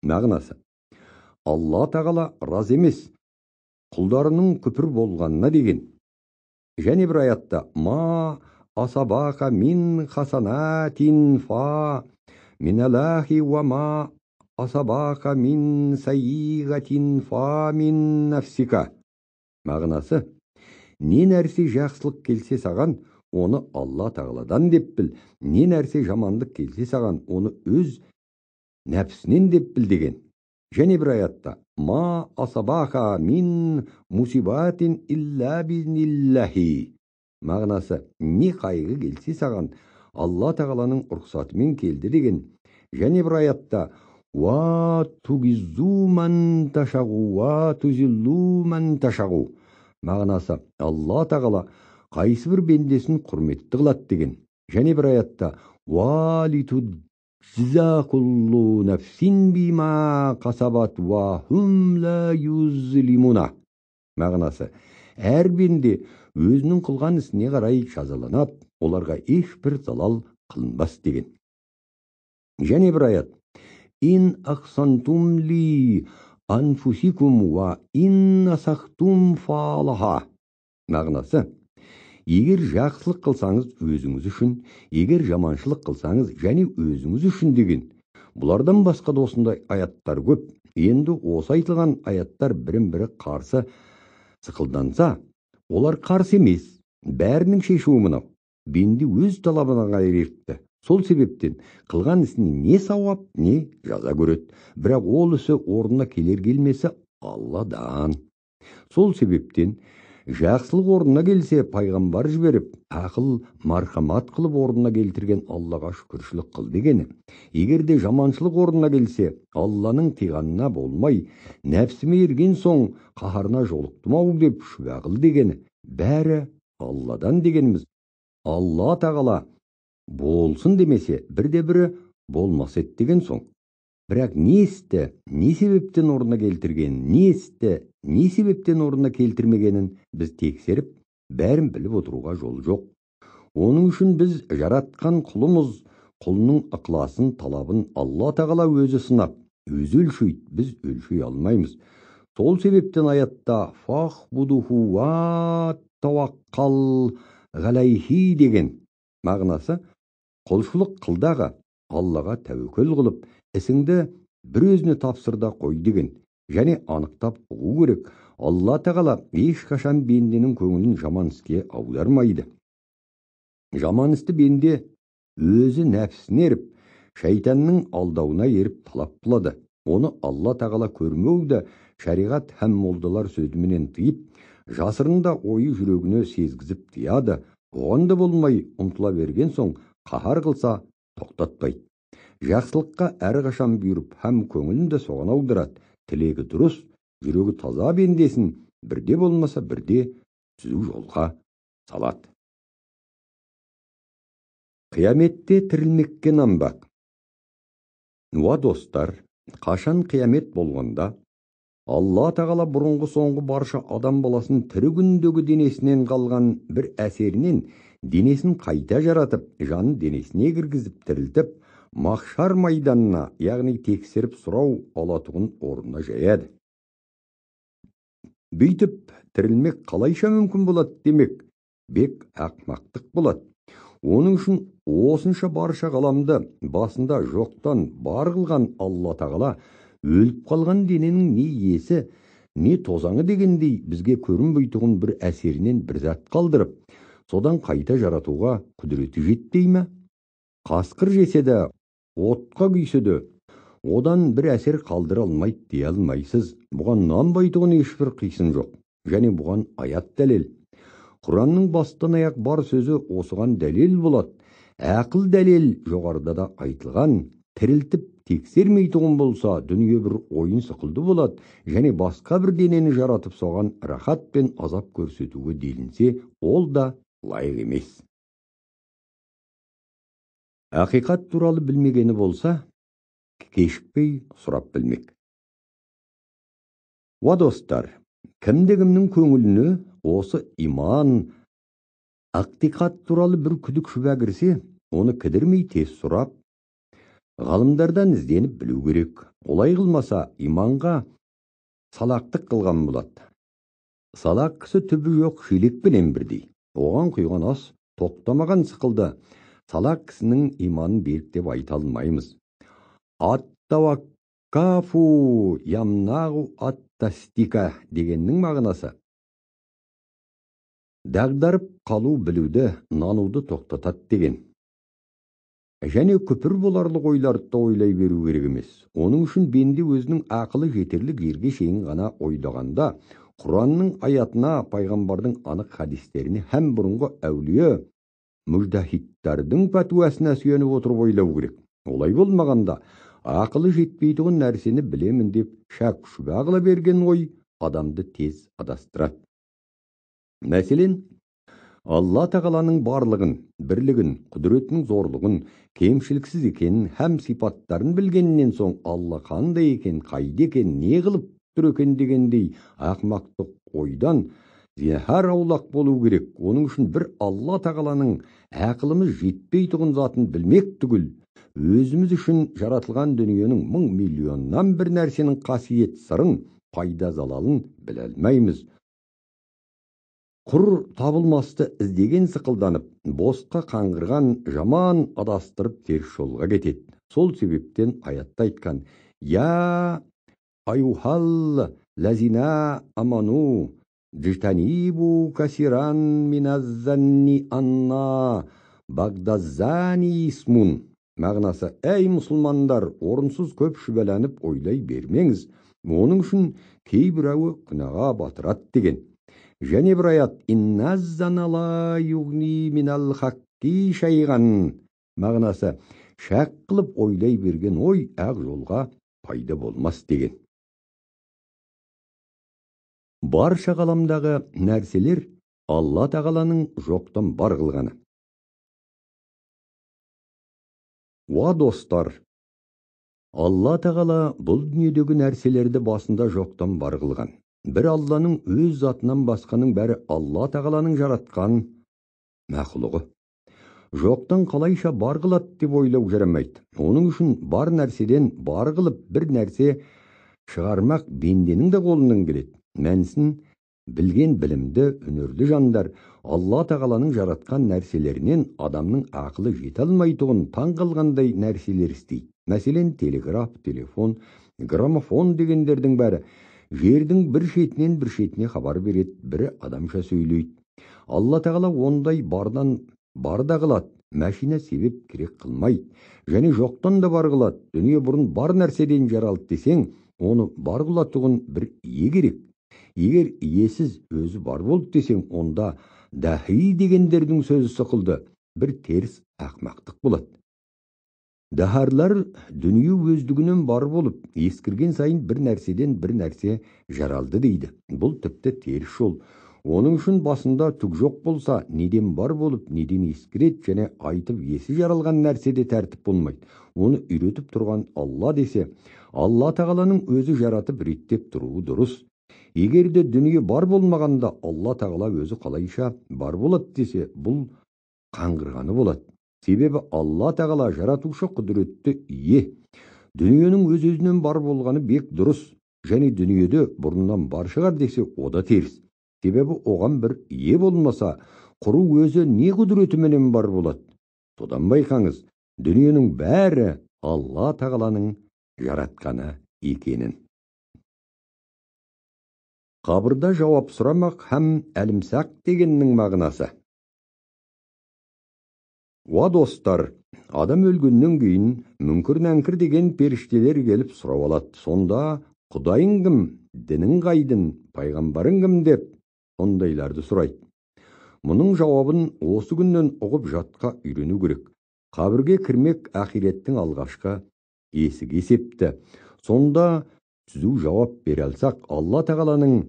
Мағынасы: Алла тағала разы емес құлдарының күпір болғанына деген. Және бір аятта «Ма асабака мин хасанатин фа миналлахи уа ма асабака мин сайигатин фа мин нафсика». Мағынасы: не нәрсе жақсылық келсе саған, оны Алла тағаладан деп біл. Не нәрсе жамандық келсе саған, оны өз нәпсінен деп біл деген. Және бір аятта «Ма асабаха мин мусибатин илля бизниллахи». Мағынасы: не қайғы келсе саған, Алла тағаланың рұқсатымен келді деген. Және бір аятта «Уа тугиззу ман ташағу, уа тузиллу ман ташағу». Мағынасы: Алла тағала қайсы бір бендесін құрметті қылады деген. Және бір аятта «Уа литуджза куллу нафсин бима қасабат уа хум ла юзлимуна». Мағынасы: әр бенде өзінің қылған ісіне қарай жазаланады, оларға ешбір залал қылынбас деген. Және бір аят «Ин ахсантум ли анфусикум уа ин асахтум фалаха». Мағынасы: егер жақсылық қылсаңыз өзіңіз үшін, егер жаманшылық қылсаңыз және өзіңіз үшін деген. Бұлардан басқа да осындай аяттар көп. Енді осы айтылған аяттар бірін-бірі қарсы сықылданса, олар қарсы емес. Бәрінің шешуі мынау: бенде өз талабына қарай ерікті. Сол себептен қылған ісіне не сауап, не жаза көреді. Бірақ ол ісі орнына келер келмесі Алладан. Сол себептен жақсылық орнына келсе, пайғамбар жіберіп, ақыл, мархамат қылып орнына келтірген Аллаға шүкіршілік қыл дегені. Егер де жаманшылық орнына келсе, Алланың тыйғанына болмай, нәпсіме ерген соң қаһарына жолықтым-ау деп шүбә қыл дегені. Бәрі Алладан дегеніміз. Алла тағала болсын демесе, бірде бірі болмас еді деген соң. Бірақ не істі, не себептен орнына келтірген, не істі, не себептен орнына келтірмегенін біз тексеріп, бәрін біліп отыруға жол жоқ. Оның үшін біз жаратқан құлымыз, құлының ықыласын, талабын Алла тағала өзі сынап, өзі өлшейді, біз өлшей алмаймыз. Сол себептен аятта «Фахбудуху уа тауаққал ғалайхи» деген. Мағынасы: құлшылық қылдағы Аллаға тәуекел қылып, ісіңді бір өзіне тапсырда қой деген. Және анықтап ұғу керек, Алла тағала ешқашан бенденің көңілін жаман іске аудармайды. Жаман істі бенде өзі нәпсіне еріп, шайтанның алдауына еріп талап қылады. Оны Алла тағала көрмеуді шариғат һәм молдалар сөзіменен тыйып, жасырын да ойы жүрегіне сезгізіп тыяды. Оған да болмай ұмтыла берген соң қаһар қылса тоқтатпайды. Жақсылыққа әрқашан бұйырып, һәм көңілін де соған аударады. Тілегі дұрыс, жүрегі таза бендесін бірде болмаса бірде түзу жолға салады. Қияметте тірілмекке нанбақ. Уа достар, қашан қиямет болғанда, Алла тағала бұрынғы соңғы барша адам баласын тірі күндегі денесінен қалған бір әсерінен денесін қайта жаратып, жанын денесіне кіргізіп тірілтіп, махшар майданына, яғни тексеріп сұрау алатұғын орнына жаяды. Бүйтіп тірілмек қалайша мүмкін болады демек, бек ақмақтық болады. Оның үшін осынша барша ғаламды басында жоқтан бар қылған Алла тағала өліп қалған дененің не иесі, не тозаңы дегендей бізге көрінбейтұғын бір әсерінен бір зат қалдырып, содан қайта жаратуға құдіреті жетпей ме? Қасқыр жесе де, отқа күйсе де, одан бір әсер қалдыра алмайды дей алмайсыз. Бұған нанбайтұғын ешбір қисын жоқ. Және бұған аят дәлел. Құранның бастан аяқ бар сөзі осыған дәлел болады. Ақыл дәлел жоғарыда да айтылған, тірілтіп тексермейтұғын болса, дүние бір ойын сықылды болады, және басқа бір денені жаратып соған рахат пен азап көрсетуге делінсе, ол да лайық емес. Ақиқат туралы білмегені болса, кешікпей сұрап білмек. Уа достар, кімде-кімнің көңіліне осы иман, ақиқат туралы бір күдік шүбә кірсе, оны кідірмей тез сұрап, ғалымдардан ізденіп білу керек. Олай қылмаса, иманға салақтық қылған болады. Салақ кісі түбі жоқ шелекпенен бірдей. Оған құйған ас тоқтамаған сықылды. Салақ кісінің иманын берік деп айта алмаймыз. Аттаваккафу ямнағу аттастика дегеннің мағынасы дағдарып қалу білуді, нануды тоқтатады деген. Және күпір боларлық ойларды да ойлай беру керек емес. Оның үшін бенде өзінің ақылы жетерлік жерге шейін ғана ойлағанда, Құранның аятына, пайғамбардың анық хадистеріне һәм бұрынғы әулие мүжтәһидтардың пәтуасына сүйеніп отырып ойлау керек. Олай болмағанда, ақылы жетпейтұғын нәрсені білемін деп шәк шүбә қыла берген ой адамды тез адастырады. Мәселен, Алла Тағаланың барлығын, бірлігін, құдіретінің зорлығын, кемшіліксіз екенін һәм сипаттарын білгеннен соң Алла қандай екен, қайда екен, не қылып тұр екен дегендей ақмақтық ойдан зинһар аулақ болу керек. Оның үшін бір Алла Тағаланың ақылымыз жетпейтұғын затын білмек түгіл, өзіміз үшін жаратылған дүниенің мың миллионнан бір нәрсенің қасиет сырын, пайда залалын біле алмаймыз. Құр табылмасты іздеген сықылданып, босқа қаңғырған жаман адастырып теріс жолға кетеді. Сол себептен аятта айтқан: «Я аюхал лазина аману, джтанибу касиран миназзанни анна багдаззани исмун». Мағынасы: әй мұсылмандар, орынсыз көп шүбәланып ойлай бермеңіз. Оның үшін кейбіреуі күнәға батырады деген. Және бір аят: «Инназзана ла югни минал хаққи шайған». Мағынасы: шәк қылып ойлай берген ой ақ жолға пайда болмас деген. Барша ғаламдағы нәрселер Алла Тағаланың жоқтан бар қылғаны. Уа достар, Алла Тағала бұл дүниедегі нәрселерді басында жоқтан бар қылған. Бір Алланың өз затынан басқаның бәрі Алла Тағаланың жаратқан мақұлығы. Жоқтан қалайша бар қылады деп ойлау жарамайды. Оның үшін бар нәрседен бар қылып бір нәрсе шығармақ бенденің де қолынан келеді. Мәнісін білген білімді, өнерлі жандар Алла Тағаланың жаратқан нәрселерінен адамның ақылы жете алмайтұғын таң қалғандай нәрселер істейді. Мәселен, телеграф, телефон, граммофон дегендердің бәрі жердің бір шетінен бір шетіне хабар береді, бірі адамша сөйлейді. Алла Тағала ондай бардан бар да қылады, мәшина себеп керек қылмайды. Және жоқтан да бар қылады. Дүние бұрын бар нәрседен жаралды десең, оны бар қылатұғын бір ие керек. Егер иесіз өзі бар болды десең, онда дәхи дегендердің сөзі сықылды бір теріс ақмақтық болады. Дәһарлар дүние өздігінен бар болып, ескірген сайын бір нәрседен бір нәрсе жаралды дейді. Бұл тіпті теріс жол. Оның үшін басында түк жоқ болса, неден бар болып, неден ескіреді және айтып есі жаралған нәрседе тәртіп болмайды. Оны үйретіп тұрған Алла десе, Алла Тағаланың өзі жаратып реттеп тұруы дұрыс. Егер де дүние бар болмағанда Алла Тағала өзі қалайша бар болады десе, бұл қаңғырғаны болады. Себебі Алла Тағала жаратушы құдіретті ие. Дүниенің өз-өзінен бар болғаны бек дұрыс, және дүниеде бұрыннан бар шығар десе, о да теріс. Себебі оған бір ие болмаса, құру өзі не құдіретіменен бар болады. Содан байқаңыз, дүниенің бәрі Алла Тағаланың жаратқаны екенін. Қабырда жауап сұрамақ һәм әлімсақ дегеннің мағынасы. Уа достар, адам өлгеннен кейін мүңкір-нәңкір деген періштелер келіп сұрап алады. Сонда Құдайың кім, дінің қайдын, пайғамбарың кім деп сондайларды сұрайды. Мұның жауабын осы күннен ұғып жатқа үйрену керек. Қабірге кірмек ақиреттің алғашқы Есік есепті. Сонда түзу жауап бере алсақ, Алла Тағаланың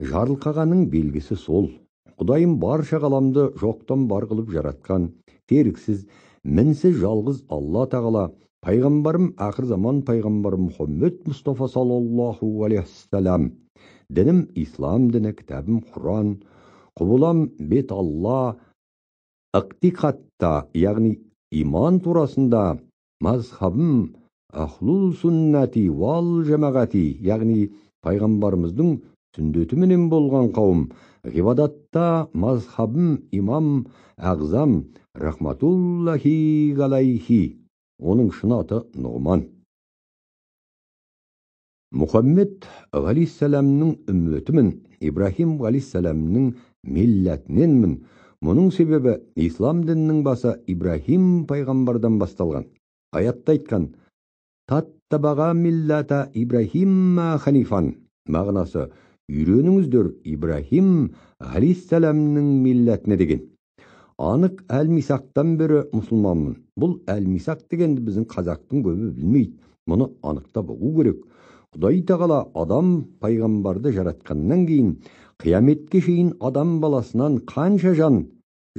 жарылқағанның белгісі сол. Құдайым барша ғаламды жоқтан бар қылып жаратқан, теріксіз, мінсіз жалғыз Алла Тағала, пайғамбарым ақыр заман пайғамбары Мұхаммед Мұстафа саллаллаху алейхиссалам. Дінім ислам діні, кітабым Құран, құбылам бет Алла, ықтиқатта, яғни иман турасында мазхабым ахлул суннати вал жамағати, яғни пайғамбарымыздың сүндетіменен болған қауым, ғибадатта мазхабым имам Ағзам рахматуллахи галайхи, оның шын аты Нұғман. Мұхаммед ғалейхиссаламның үмметімін, Ибрахим ғалейхиссаламның милләтіненмін. Мұның себебі ислам дінінің басы Ибрахим пайғамбардан басталған. Аятта айтқан «Таттабаға миллата Ибрахимма ханифан» мағынасы үйреніңіздер Ибрахим ғалейхиссаламның милләтіне деген. Анық әл-Мисақтан бері мұсылманмын. Бұл әл-Мисақ дегенді біздің қазақтың көбі білмейді. Мұны анықтап ұғу керек. Құдай Тағала адам пайғамбарды жаратқаннан кейін қияметке шейін адам баласынан қанша жан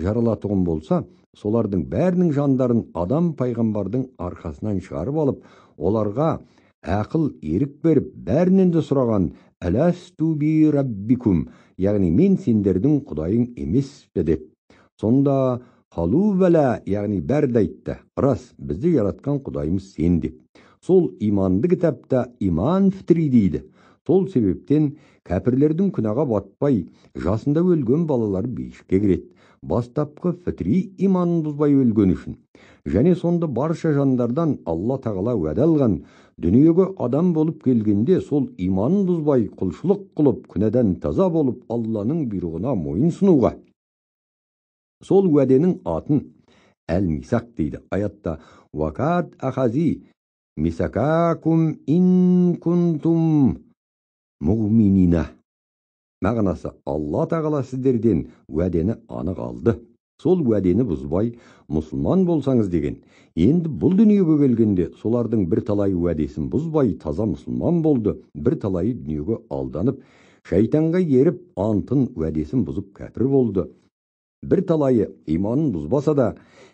жаралатұғын болса, солардың бәрінің жандарын адам пайғамбардың арқасынан шығарып алып, оларға ақыл ерік беріп, бәрінен де сұраған «Әләсту би раббикум», яғни мен сендердің құдайың емес пе деп. Сонда қалу бәлә, яғни бәрі де айтты, рас, бізді жаратқан құдайымыз сен деп. Сол иманды кітапта иман фітри дейді. Сол себептен кәпірлердің күнәға батпай, жасында өлген балалары бейішке кіреді. Бастапқы фітри иманын бұзбай өлген үшін. Және сонда барша жандардан Алла Тағала уәде алған, дүниеге адам болып келгенде сол иманын бұзбай құлшылық қылып, күнәдан таза болып Алланың бұйрығына мойын сұнуға. Сол уәденің атын әл-Мисақ дейді. Аятта «Вакат ахази мисакакум ин кунтум муғминина». Мағынасы Алла Тағала сіздерден уәдені анық алды. Сол уәдені бұзбай мұсылман болсаңыз деген. Енді бұл дүниеге келгенде солардың бір талайы уәдесін бұзбай таза мұсылман болды, бір талайы дүниеге алданып, шайтанға еріп антын уәдесін бұзып кәпір болды. Бір талайы иманын бұзбаса да,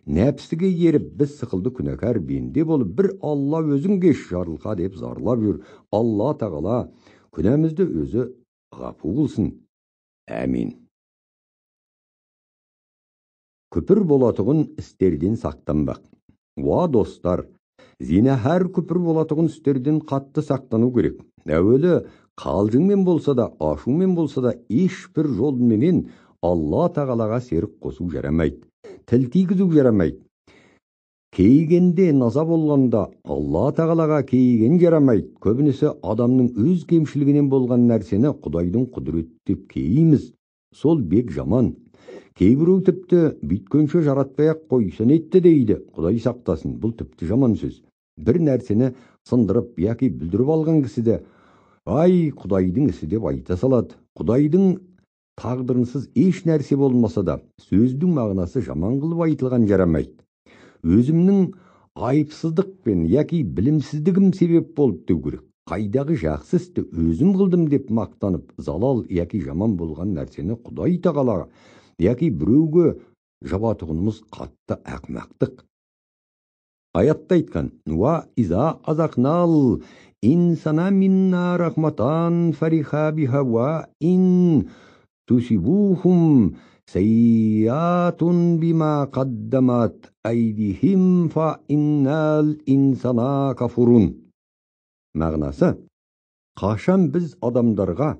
нәпсіге еріп біз сықылды күнәкар бенде болып, бір Алла өзің кеш жарылқа деп зарлап жүр. Алла Тағала күнәмізді өзі ғапу қылсын. Әмин. Күпір болатұғын істерден сақтанбақ. Уа достар, зинахар күпір болатұғын істерден қатты сақтану керек. Әуелі қалжыңмен болса да, ашумен болса да, ешбір жолменен Алла Тағалаға серік қосу жарамайды, тіл тигізу жарамайды. Кейгенде наза болғанда Алла Тағалаға кейген жарамайды. Көбінесе адамның өз кемшілігінен болған нәрсені Құдайдың құдіреті деп кейиміз. Сол бек жаман. Кейбіреу тіпті бүйткенше жаратпай-ақ қойсын етті дейді. Құдай сақтасын, бұл тіпті жаман сөз. Бір нәрсені сындырып яки бүлдіріп алған кісі де ай, Құдайдың ісі деп айта салады. Құдайдың тағдырынсыз еш нәрсе болмаса да, сөздің мағынасы жаман қылып айтылған жарамайды. Өзімнің айыпсыздықпен яки білімсіздігім себеп болып деу керек. Қайдағы жақсы істі өзім қылдым деп мақтанып, залал яки жаман болған нәрсені Құдай Тағалаға яки біреуге жабатұғынымыз қатты ақмақтық. Аятта айтқан: «Уа иза азақнал инсана минна рахматан фариха биха уа ин тусибухум сейятун бима қаддамат айдихим фа иннал инсана кафурун». Мағынасы, қашан біз адамдарға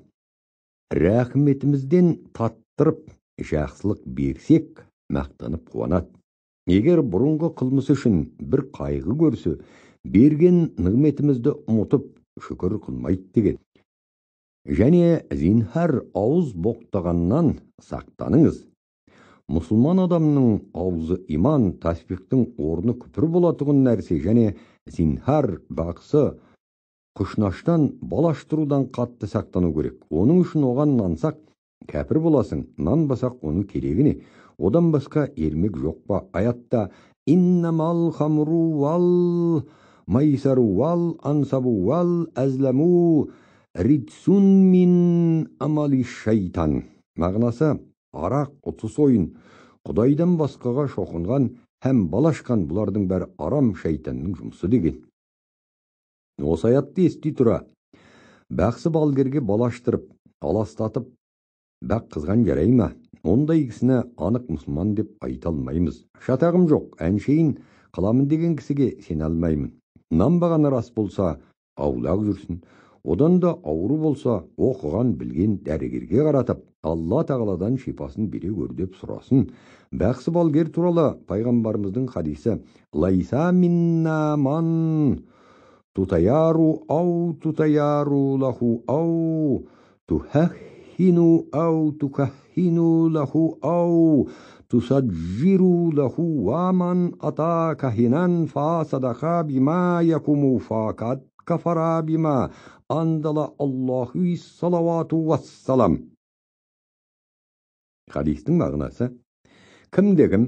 рәхметімізден таттырып жақсылық берсек, мақтанып қуанады. Егер бұрынғы қылмысы үшін бір қайғы көрсе, берген нығметімізді ұмытып шүкір қылмайды деген. Және зинһар ауыз боқтағаннан сақтаныңыз. Мұсылман адамның аузы иман, тасбихтің орны күпір болатұғын нәрсе, және зинһар бақсы құшнаштан балаштырудан қатты сақтану керек. Оның үшін оған нансақ кәпір боласың, нанбасақ оның керегі не? Одан басқа ермек жоқ па? Аятта «Иннамал хамру вал майсару вал ансабу вал әзламу ридсун мин амали шайтан. Мағынасы, арақ, ұтыс ойын, Құдайдан басқаға шоқынған һәм балашқан, бұлардың бәрі арам шайтанның жұмысы деген. Осы аятты ести тұра, бақсы балгерге балаштырып, аластатып, бақ қызған жарай ма? Ондай кісіні анық мұсылман деп айта алмаймыз. Шатағым жоқ, әншейін қыламын деген кісіге сене алмаймын. Нанбағаны рас болса, аулақ жүрсін. Одан да ауру болса, оқыған білген дәрігерге қаратып, Алла тағаладан шипасын бере көр деп сұрасын. Бақсы балгер туралы пайғамбарымыздың хадисі: «Лайса минна ман тутаяру ау тутаяру лаху ау тухаххину ау тукаххину лаху ау тусаджиру лаху ва ман ата кахинан фа садака бима якуму факат кафара бима андала Аллаху салавату вассалам». Хадистің мағынасы, кімде-кім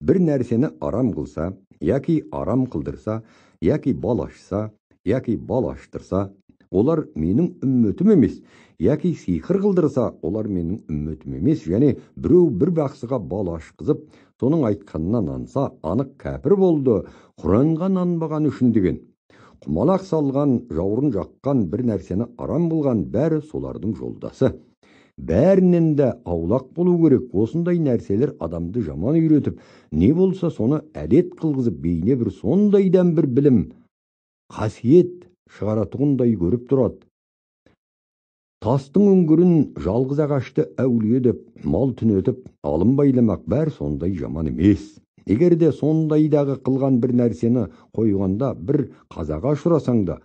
бір нәрсені арам қылса, яки арам қылдырса, яки бал ашса, яки бал аштырса, олар менің үмметім емес, яки сиқыр қылдырса, олар менің үмметім емес. Және біреу бір бақсыға бал ашқызып, соның айтқанына нанса, анық кәпір болды, Құранға нанбаған үшін деген. Құмалақ салған, жаурын жаққан, бір нәрсені арам қылған, бәрі солардың жолдасы. Бәрінен де аулақ болу керек. Осындай нәрселер адамды жаман үйретіп, не болса соны әдет қылғызып, бейне бір сондайдан бір білім, қасиет шығаратұғындай көріп тұрады. Тастың үңгірін, жалғыз ағашты әулие деп, мал түнетіп, алым байламақ, бәрі сондай жаман емес. Егер де сондайдағы қылған бір нәрсені қойғанда бір қазаға ұшырасаң да,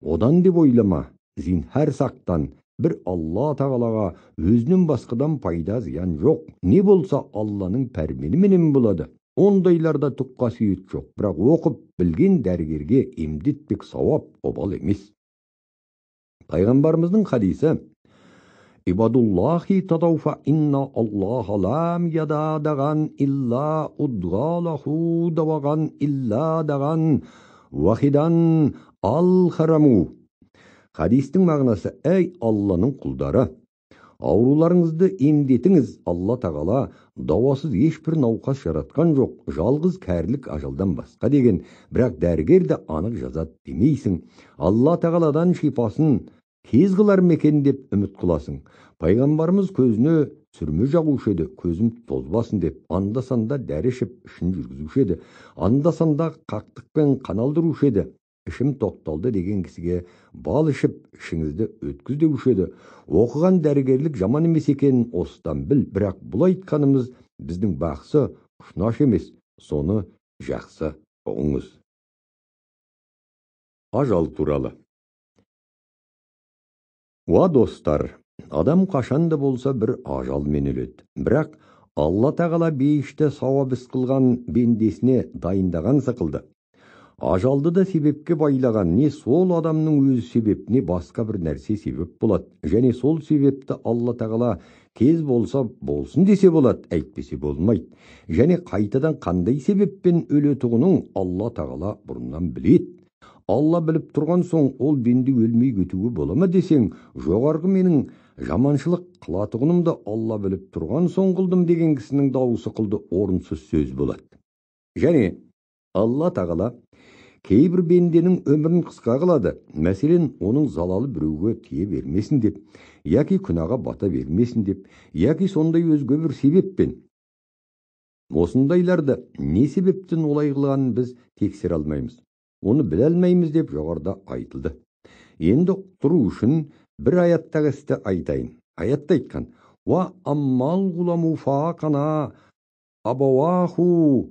одан деп ойлама, зинһар сақтан. Бір Алла тағалаға өзінен басқадан пайда зиян жоқ. Не болса Алланың пәрменіменен болады. Ондайларда түк қасиет жоқ. Бірақ оқып білген дәрігерге емдетпек сауап, обал емес. Пайғамбарымыздың хадисі: Ибадуллахи тадауфа инна Аллаха лам ядадаған илла удгалаху даваған илла даған вахидан ал хараму. Хадистің мағынасы, әй Алланың құлдары, ауруларыңызды емдетіңіз. Алла тағала дауасыз ешбір науқас жаратқан жоқ, жалғыз кәрілік ажалдан басқа деген. Бірақ дәрігер де анық жазады демейсің. Алла тағаладан шипасын тез қылар ма екен деп үміт қыласың. Пайғамбарымыз көзіне сүрме жағушы еді, көзім тозбасын деп, анда-санда дәрі ішіп ішін жүргізуші еді, анда-санда қақтықпен қан алдырушы еді. Ішім тоқталды деген кісіге бал ішіп ішіңізді өткіз деуші еді. Оқыған дәрігерлік жаман емес екенін осыдан біл, бірақ бұл айтқанымыз біздің бақсы құшнаш емес, соны жақсы ұғыңыз. Ажал туралы. Уа достар, адам қашан да болса бір ажалмен өледі. Бірақ Алла тағала бейішті сауап іс қылған бендесіне дайындаған сықылды. Ажалды да себепке байлаған, не сол адамның өзі себеп, не басқа бір нәрсе себеп болады. Және сол себепті Алла тағала кез болса болсын десе болады, әйтпесе болмайды. Және қайтадан қандай себеппен өлетұғының Алла тағала бұрыннан біледі. Алла біліп тұрған соң ол бенде өлмей кетуге бола ма десең, жоғарғы менің жаманшылық қылатұғынымды Алла біліп тұрған соң қылдым деген кісінің дауысы қылды орынсыз сөз болады. Және Алла тағала кейбір бенденің өмірін қысқа қылады. Мәселен, оның залалы біреуге тие бермесін деп, яки күнәға бата бермесін деп, яки сондай өзге бір себеппен. Осындайларды не себептен олай қылғанын біз тексере алмаймыз. Оны біле алмаймыз деп жоғарыда айтылды. Енді ұқтыру үшін бір аяттағы істі айтайын. Аятта айтқан: «Уа аммал ғуламу фа қана абауаху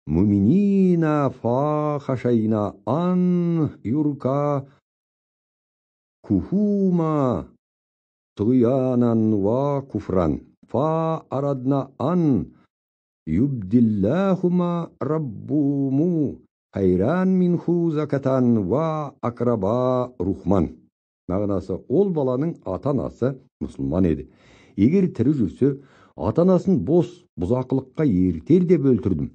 муминина фа хашайна ан юрка кухума туянан ва куфран фа арадна ан юбдиллахума раббуму хайран минху закатан ва акраба рухман». Мағынасы, ол баланың ата-анасы мұсылман еді. Егер тірі жүрсе, ата-анасын бос бұзақылыққа ертер деп өлтірдім.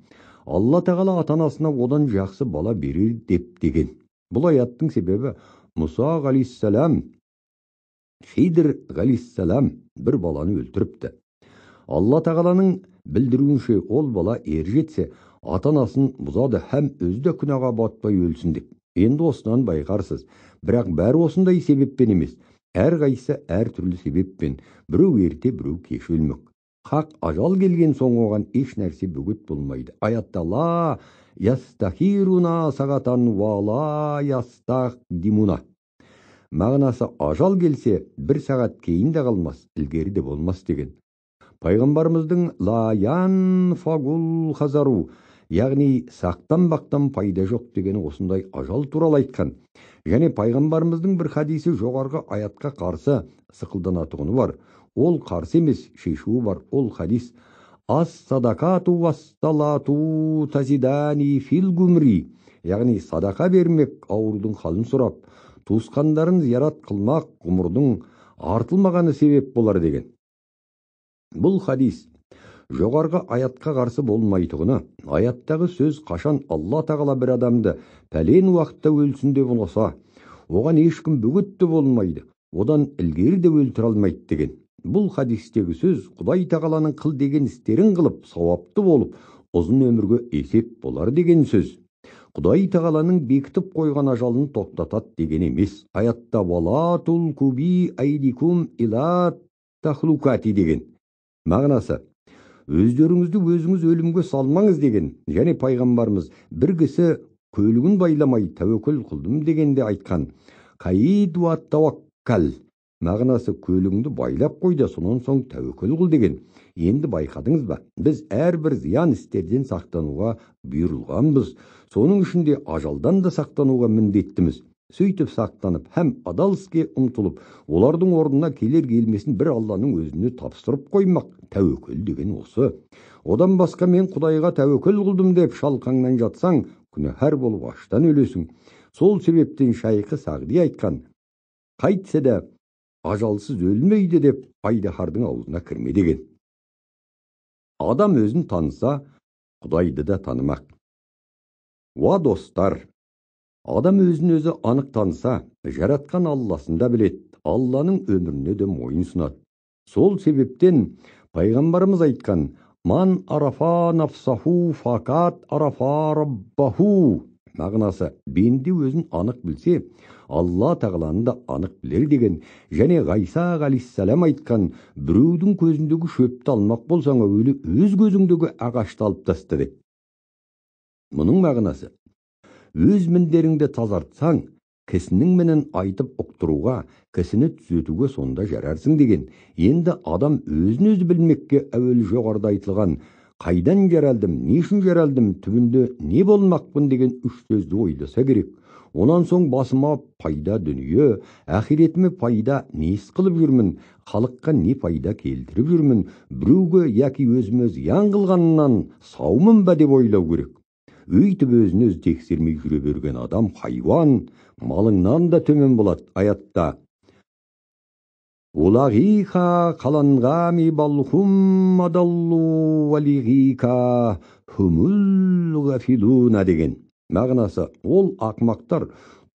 Алла Тағала ата-анасына одан жақсы бала берер деп деген. Бұл аяттың себебі Мұса ғалейһиссалам, Хидр ғалейһиссалам бір баланы өлтіріпті. Алла Тағаланың білдіруінше, ол бала ер жетсе, ата-анасын бұзады һәм өзі де күнәға батпай өлсін деп. Енді осынан байқарсыз. Бірақ бәрі осындай себеппен емес. Әрқайсысы әр түрлі себеппен. Біреу ерте, біреу кеш өлмек. Хақ ажал келген соң оған еш нәрсе бөгет болмайды. Аятта ла ястахируна сағатан ва ла ястақдимуна. Мағынасы ажал келсе, бір сағат кейін де қалмас, ілгері де болмас деген. Пайғамбарымыздың ла янфагул хазару, яғни сақтанбақтан пайда жоқ дегені осындай ажал туралы айтқан. Және пайғамбарымыздың бір хадисі жоғарғы аятқа қарсы сықылданатұғыны бар. Ол қарсы емес, шешуі бар. Ол хадис ас садакату вассалату тазидани фил гумри, яғни садақа бермек, аурудың халін сұрап, туысқандарын зиярат қылмақ ғұмырдың артылмағаны себеп болар деген. Бұл хадис жоғарғы аятқа қарсы болмайтұғыны, аяттағы сөз қашан Алла Тағала бір адамды пәлен уақытта өлсін деп ұнаса, оған ешкім бөгет те болмайды, одан ілгері де өлтіре алмайды деген. Бұл хадистегі сөз Құдай Тағаланың қыл деген істерін қылып, сауапты болып, ұзын өмірге есеп болар деген сөз. Құдай Тағаланың бекітіп қойған ажалын тоқтатады деген емес. Аятта вала тулку би айдикум ила тахлукати деген. Мағынасы, өздеріңізді өзіңіз өлімге салмаңыз деген. Және пайғамбарымыз бір кісі көлігін байламай тәуекел қылдым дегенде айтқан. Қаид уа тауаккал. Мағынасы көлігіңді байлап қой да, сонан соң тәуекел қыл деген. Енді байқадыңыз ба? Біз әрбір зиян істерден сақтануға бұйырылғанбыз. Соның ішінде ажалдан да сақтануға міндеттіміз. Сөйтіп сақтанып, һәм адал іске ұмтылып, олардың орнына келер келмесін бір Алланың өзіне тапсырып қоймақ. Тәуекел деген осы. Одан басқа мен Құдайға тәуекел қылдым деп шалқаңнан жатсаң, күнәһар болып аштан өлесің. Сол себептен Шайқы Сағди айтқан, қайтсе де ажалсыз өлмейді деп айдаһардың аузына кірме деген. Адам өзін таныса, Құдайды да танымақ. Уа достар, адам өзін өзі анық таныса, жаратқан Алласын да біледі, Алланың өміріне де мойын сұнады. Сол себептен пайғамбарымыз айтқан, ман арафа нафсаху факат арафа раббаху. Мағынасы, бенде өзін анық білсе, Алла Тағаланы да анық білер деген. Және Ғайса ғалейһиссалам айтқан, біреудің көзіндегі шөпті алмақ болсаң, әуелі өз көзіңдегі ағашты алып таста деп. Мұның мағынасы, өз міндеріңді тазартсаң, кісінің мінін айтып ұқтыруға, кісіні түзетуге сонда жарарсың деген. Енді адам өзін өзі білмекке әуелі жоғарыда айтылған қайдан жаралдым, не үшін жаралдым, түбінде не болмақпын деген үш сөзді ойласа керек. Онан соң басыма пайда дүние, ақиретіме пайда не іс қылып жүрмін, халыққа не пайда келтіріп жүрмін, біреуге яки өзіме зиян қылғаннан саумын ба деп ойлау керек. Өйтіп өзін өзі тексермей жүре берген адам хайуан, малыңнан да төмен болады. Аятта Улағиха қаланғами балхум адаллу валиғика хумул ғафилуна деген. Мағынасы, ол ақмақтар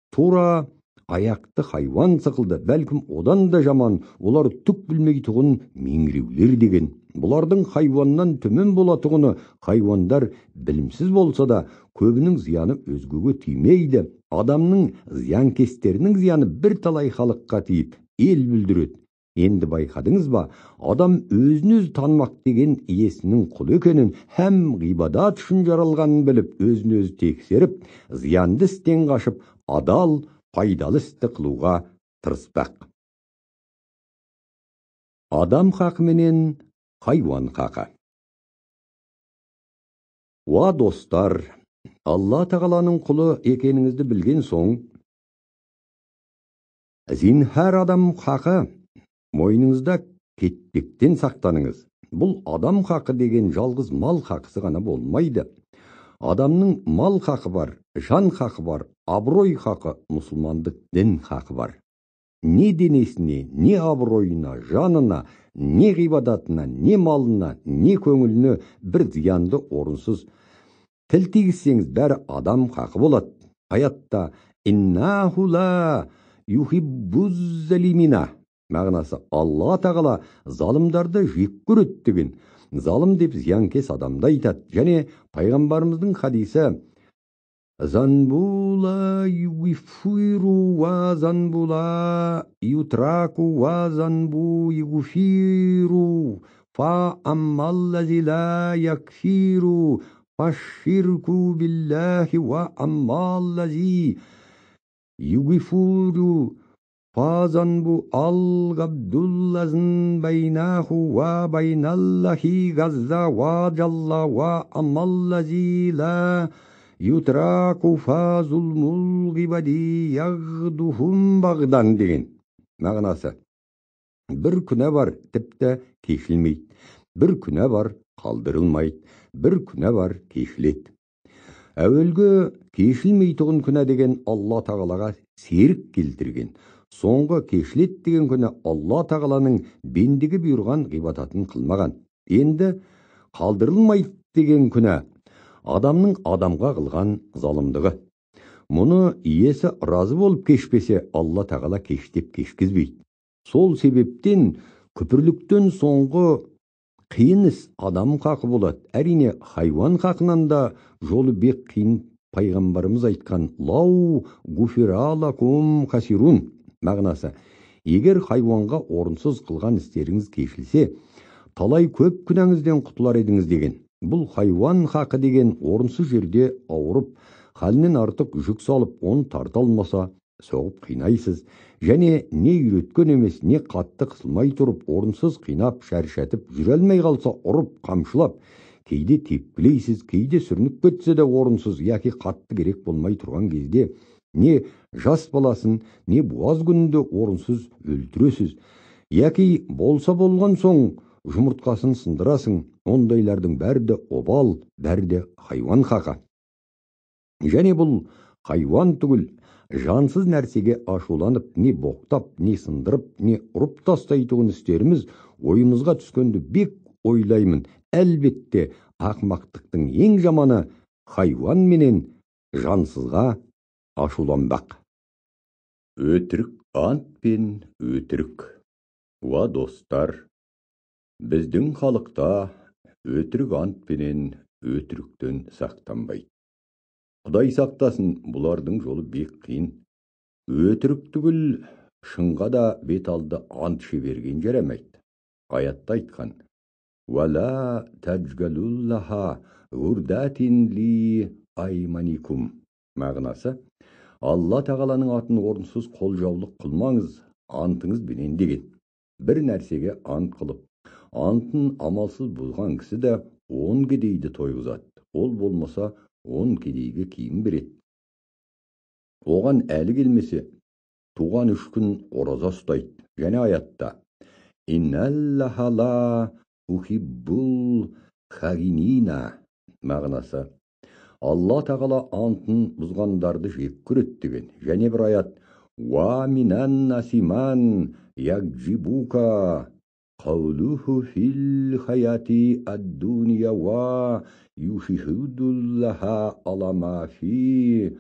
тура аяқты хайуан сықылды, бәлкім одан да жаман, олар түк білмейтұғын меңіреулер деген. Бұлардың хайуаннан төмен болатұғыны, хайуандар білімсіз болса да, көбінің зияны өзгеге тимейді. Адамның зиянкестерінің зияны бірталай халыққа тиіп, ел бүлдіреді. Енді байқадыңыз ба, адам өзін өзі танымақ деген иесінің құлы екенін һәм ғибадат үшін жаралғанын біліп, өзін өзі тексеріп, зиянды істен қашып, адал, пайдалы істі қылуға тырыспақ. Адам хақы менен хайуан хақы. Уа достар, Алла Тағаланың құлы екеніңізді білген соң, зинһар адам хақы мойныңызда кетпектен сақтаныңыз. Бұл адам хақы деген жалғыз мал хақысы ғана болмайды. Адамның мал хақы бар, жан хақы бар, абырой хақы, мұсылмандық дін хақы бар. Не денесіне, не абыройына, жанына, не ғибадатына, не малына, не көңіліне бір зиянды орынсыз Тіл тигізсеңіз, бәрі адам хақы болады. Аятта «Иннаху ла юхиббуз-залимина» мағынасы Алла Тағала залымдарды жек көреді деген. Залым деп зиянкес адамды айтады. Және пайғамбарымыздың хадисі «Занбула югифиру ва занбула ютраку ва занбу югфиру фа аммаллази ла якфиру фашширку биллахи ва аммаллази югифуру фазанбу ал-габдуллазн байнаху ва байналлахи газза ва джалла ва аммаллази ла ютраку фа зулмул гибади ягдухум бағдан деген. Мағынасы, бір күнә бар, тіпті кешілмейді. Бір күнә бар, қалдырылмайды. Бір күнә бар, кешіледі. Әуелгі кешілмейтұғын күнә деген Алла Тағалаға серік келтірген. Соңғы кешіледі деген күнә Алла Тағаланың бендеге бұйырған ғибадатын қылмаған. Енді қалдырылмайды деген күнә адамның адамға қылған залымдығы. Мұны иесі разы болып кешпесе, Алла Тағала кештеп кешкізбейді. Сол себептен күпірліктен соңғы қиын іс адам хақы болады. Әрине, хайуан хақынан да жолы бек қиын. Пайғамбарымыз айтқан «Лау гуфиралакум хасирун» мағынасы, егер хайуанға орынсыз қылған істеріңіз кешілсе, талай көп күнәңізден құтылар едіңіз деген. Бұл хайуан хақы деген орынсыз жерде ауырып, халінен артық жүк салып, оны тарта алмаса, соғып қинайсыз. Және не үйреткен емес, не қатты қысылмай тұрып, орынсыз қинап, шаршатып, жүре алмай қалса, ұрып, қамшылап, кейде тепкілейсіз, кейде сүрініп кетсе де орынсыз, яки қатты керек болмай тұрған кезде, не жас баласын, не буаз күнінде орынсыз өлтіресіз, яки болса болған соң жұмыртқасын сындырасың. Ондайлардың бәрі де обал, бәрі де хайуан хақы. Және бұл хайуан түгіл, жансыз нәрсеге ашуланып, не боқтап, не сындырып, не ұрып тастайтұғын істеріміз ойымызға түскенді бек ойлаймын. Әлбетте, ақмақтықтың ең жаманы хайуан менен жансызға ашуланбақ. Өтірік ант пен өтірік. Уа достар, біздің халықта өтірік ант пенен өтіріктен сақтанбайды. Құдай сақтасын, бұлардың жолы бек қиын. Өтірік түгіл, шынға да бет алды ант іше берген жарамайды. Аятта айтқан: «Уала тәжгалуллаха ғурдатин ли айманикум» мағынасы, Алла Тағаланың атын орынсыз қолжаулық қылмаңыз, антыңыз бенен деген. Бір нәрсеге ант қылып, антын амалсыз бұзған кісі де 10 кедейді тойғызады. Ол болмаса 10 кедейге киім береді. Оған әлі келмесе, туған 3 күн ораза ұстайды. Және аятта «Инналлаха ла ухиббул хагинина» мағынасы, Алла Тағала антын бұзғандарды жек көреді деген. Және бір аят «Уа минан насиман ягджибука қаулуху фил хаяти ад-дуния ва юшихудуллаха ала ма фи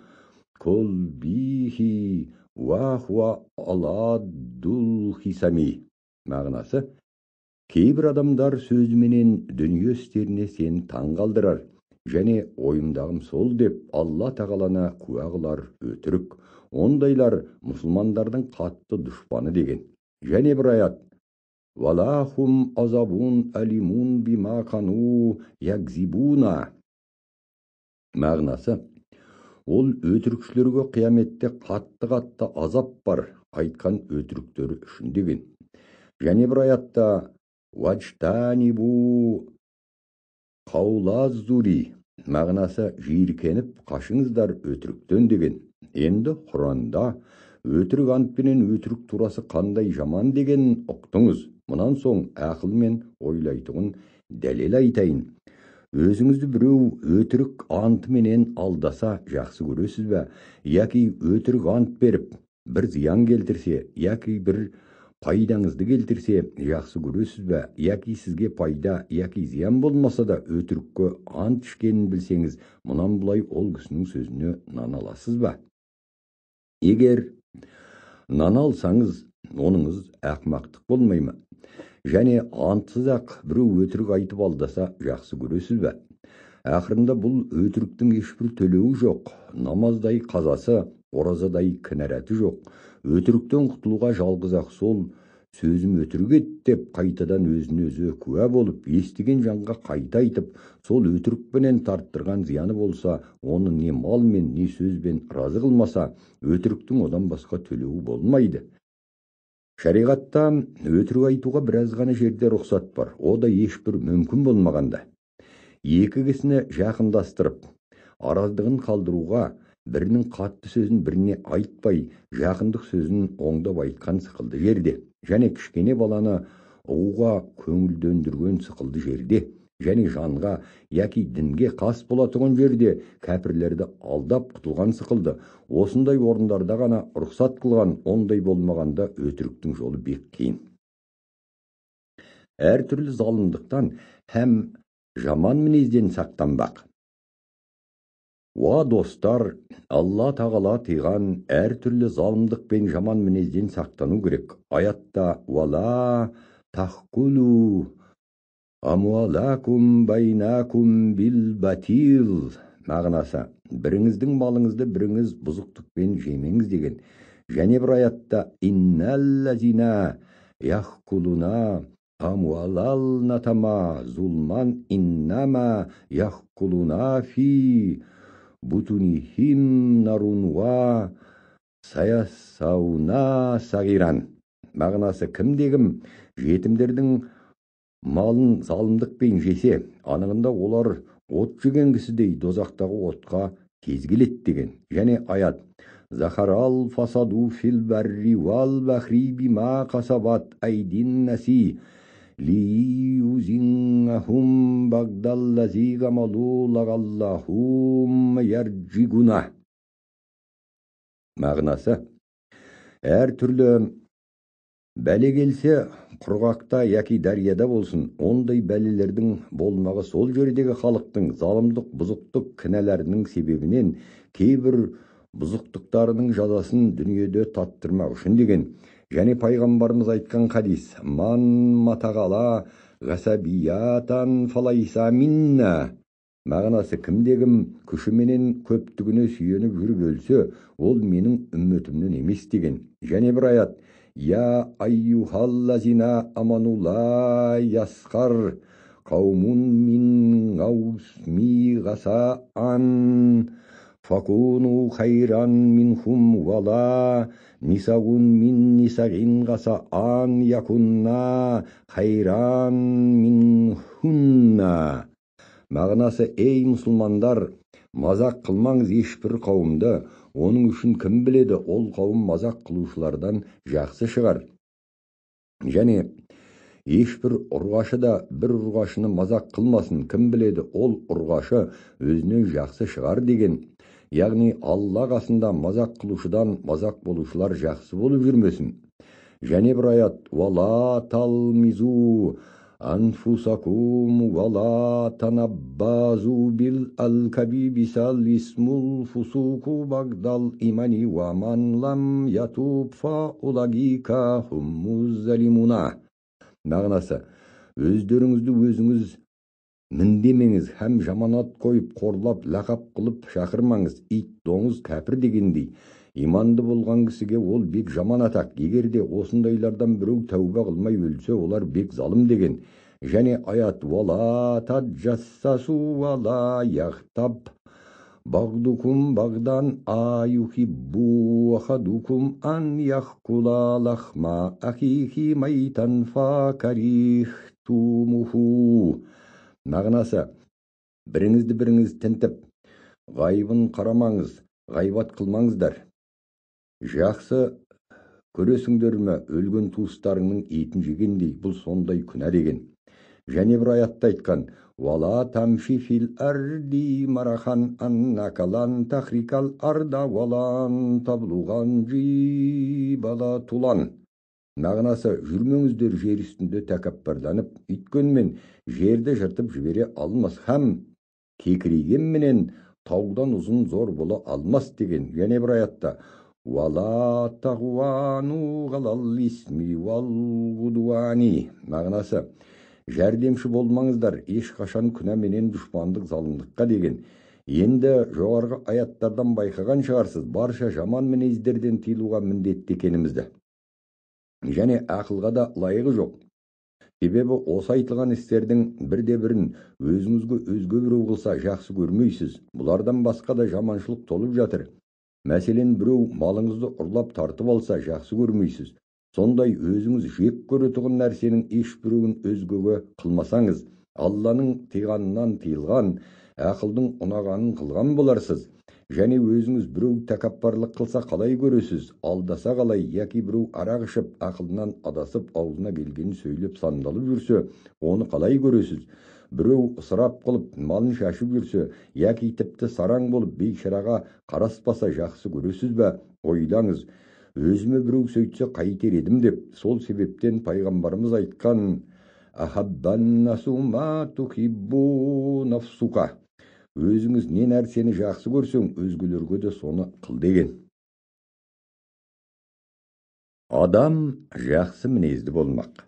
колбихи ва хуа аладдул хисами» мағынасы, кейбір адамдар сөзіменен дүние істеріне сені таң қалдырар. Және ойымдағым сол деп Алла Тағаланы куә қылар өтірік. Ондайлар мұсылмандардың қатты дұшпаны деген. Және бір аят «Валахум азабун алимун бима кану ягзибуна» мағынасы, ол өтірікшілерге қияметте қатты-қатты азап бар, айтқан өтіріктері үшін деген. Және бір аятта «Ваджтанибу қаулаззури» мағынасы, жиіркеніп қашыңыздар өтіріктен деген. Енді Құранда өтірік ант пенен өтірік турасы қандай жаман деген ұқтыңыз. Мұнан соң ақылмен ойлайтұғын дәлел айтайын. Өзіңізді біреу өтірік антыменен алдаса жақсы көресіз бе? Яки өтірік ант беріп, бір зиян келтірсе, яки бір Пайдаңызды келтірсе, жақсы көресіз бе, яки сізге пайда, яки зиян болмаса да өтірікке ант ішкенін білсеңіз, мұнан былай ол кісінің сөзіне нана аласыз ба? Егер нана алсаңыз, оныңыз ақмақтық болмай ма? Және антсыз-ақ біреу өтірік айтып алдаса, жақсы көресіз бе? Ақырында бұл өтіріктің ешбір төлеуі жоқ, намаздай қазасы, оразадай кінәрәті жоқ. Өтіріктен құтылуға жалғыз-ақ сол сөзім өтірік еді деп қайтадан өзін өзі куә болып, естіген жанға қайта айтып, сол өтірікпенен тарттырған зияны болса, оны не малмен, не сөзбен разы қылмаса, өтіріктің одан басқа төлеуі болмайды. Шариғатта өтірік айтуға біраз ғана жерде рұқсат бар, о да ешбір мүмкін болмағанда. Екі кісіні жақындастырып, араздығын қалдыруға, бірінің қатты сөзін біріне айтпай, жақындық сөзін оңдап айтқан сықылды жерде, және кішкене баланы ұғуға көңілдендірген сықылды жерде, және жанға яки дінге қас болатұғын жерде кәпірлерді алдап құтылған сықылды, осындай орындарда ғана рұқсат қылған, ондай болмағанда өтіріктің жолы бек қиын. Әртүрлі залымдықтан һәм жаман мінезден сақтанбақ. Уа достар, Алла тағала тыйған әртүрлі залымдық пен жаман мінезден сақтану керек. Аятта «Уала тахкулу амуалакум байнакум бил батил» мағынасы біріңіздің малыңызды біріңіз бұзықтықпен жемеңіз деген. Және бір аятта «Инналлазина яхкулуна амуалал натама зулман иннама яхкулуна фи бутунихим нарунуа саясауна сағиран». Мағынасы кімде-кім жетімдердің малын залымдықпен жесе, анығында олар от жеген кісідей дозақтағы отқа тез келеді деген. Және аят «Захарал фасаду фил барри вал бахри бима қасабат айдин наси лиюзингахум багдаллази гамалу лагаллахум ярджигуна». Мағынасы әртүрлі бәле келсе, құрғақта яки дарияда болсын, ондай бәлелердің болмағы сол жердегі халықтың залымдық, бұзықтық кінәларының себебінен кейбір бұзықтықтарының жазасын дүниеде таттырмақ үшін деген. Және пайғамбарымыз айтқан хадис «Ман матағала ғасабиятан фалайса минна». Мағынасы кімде-кім күшіменен көптігіне сүйеніп жүріп өлсе, ол менің үмметімнен емес деген. Және бір аят «Я айюхаллазина аману ла ясқар қаумун мин ғаусми ғасаан факуну хайран минхум вала нисагун мин нисагин ғасаан якунна хайран минхунна». Мағынасы ей мұсылмандар, мазақ қылмаңыз ешбір қауымды, оның үшін кім біледі, ол қауым мазақ қылушылардан жақсы шығар. Және ешбір ұрғашы да бір ұрғашыны мазақ қылмасын, кім біледі, ол ұрғашы өзінен жақсы шығар деген. Яғни Алла қасында мазақ қылушыдан мазақ болушылар жақсы болып жүрмесін. Және бір аят «Уала талмизу анфусакум вала танаббазу бил алкаби бисал исмул фусуку багдал имани ва ман лам ятуб фа улагика хуммуз залимуна». Мағынасы өздеріңізді өзіңіз міндемеңіз һәм жаманат қойып, қорлап, лақап қылып шақырмаңыз, ит, доңыз, кәпір дегендей. Иманды болған кісіге ол бек жаман атақ. Егер де осындайлардан біреу тәуба қылмай өлсе, олар бек залым деген. Және аят «Уала таджассасу уала яхтаб бағдукум бағдан аюхиббу ахадукум ан яхкула лахма ахихи майтан фа карихтумуху». Мағынасы біріңізді біріңіз тінтіп, ғайыбын қарамаңыз, ғайбат қылмаңыздар. Жақсы көресіңдер ме өлген туыстарыңның етін жегендей, бұл сондай күнә деген. Және бір аятта айтқан «Уала тамши фил арди марахан аннака лан тахрикал арда валан таблуған жибала тулан». Мағынасы, жүрмеңіздер жер үстінде тәкаппарланып, өйткенмен жерді жыртып жібере алмас һәм кекірейгенменен таудан ұзын зор бола алмас деген. Және бір аятта уала тағуану ғалал исми уал ғудуани. Мағынасы, жәрдемші болмаңыздар ешқашан күнә менен дұшпандық залымдыққа деген. Енді жоғарғы аяттардан байқаған шығарсыз, барша жаман мінездерден тыйылуға міндетті екенімізді. Және ақылға да лайығы жоқ. Себебі осы айтылған істердің бірде-бірін өзіңізге өзге біреу қылса жақсы көрмейсіз. Бұлардан басқа да жаманшылық толып жатыр. Мәселен, біреу малыңызды ұрлап тартып алса жақсы көрмейсіз. Сондай өзіңіз жек көретұғын нәрсенің ешбіреуін өзгеге қылмасаңыз, Алланың тыйғанынан тыйылған, ақылдың ұнағанын қылған боларсыз. Және өзіңіз біреу тәкаппарлық қылса қалай көресіз, алдаса қалай, яки біреу арақ ішіп, ақылынан адасып, аузына келгенін сөйлеп сандалып жүрсе, оны қалай көресіз? Біреу ысырап қылып, малын шашып жүрсе, яки тіпті сараң болып бейшараға қараспаса жақсы көресіз бе? Ойлаңыз, өзіме біреу сөйтсе қайтер едім деп. Сол себептен пайғамбарымыз айтқан ахаббаннасу ма тухиббу нафсука. Өзіңіз не нәрсені жақсы көрсең, өзгелерге де соны қыл деген. Адам жақсы мінезді болмақ.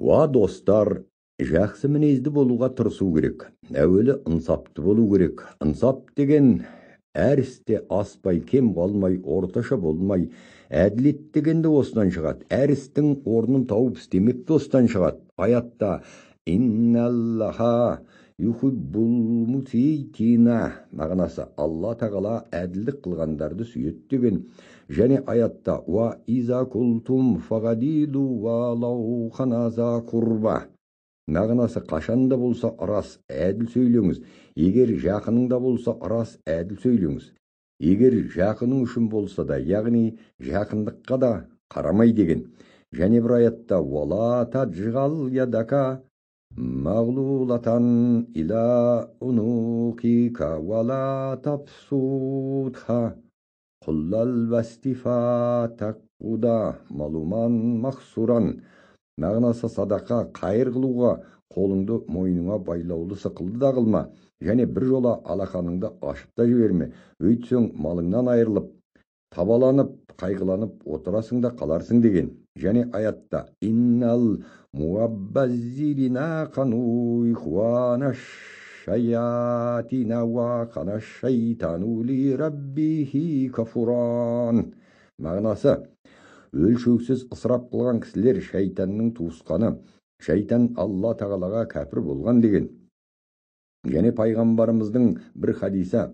Уа достар, жақсы мінезді болуға тырысу керек. Әуелі ынсапты болу керек. Ынсап деген әр істе аспай, кем қалмай, орташа болмай, әділет деген де осыдан шығады. Әр істің орнын тауып істемек те осыдан шығады. Аятта инналлаха юхиббул мутитина, мағынасы Алла тағала әділдік қылғандарды сүйеді деген. Және аятта уа иза култум фағадиду ва лау ханаза курба, мағынасы қашанда болса рас әділ сөйлеңіз, егер жақының да болса рас әділ сөйлеңіз, егер жақының үшін болса да, яғни жақындыққа да қарамай деген. Және бір аятта уала таджғал ядака мағлулатан ила унукика уала тапсутха құллал бастифа тақуда малуман мақсуран. Мағынасы, садақа қайыр қылуға қолыңды мойныңа байлаулы сықылды да қылма, және бір жола алақаныңды ашып та жіберме, өйтсең малыңнан айырылып, табаланып, қайғыланып отырасың да қаларсың деген. Және аятта иннал муаббаззирина кану ихуана шаятина ва кана шайтану ли раббихи кафуран. Мағынасы, өлшеусіз ысырап қылған кісілер шайтанның туысқаны, шайтан Алла тағалаға кәпір болған деген. Және пайғамбарымыздың бір хадисі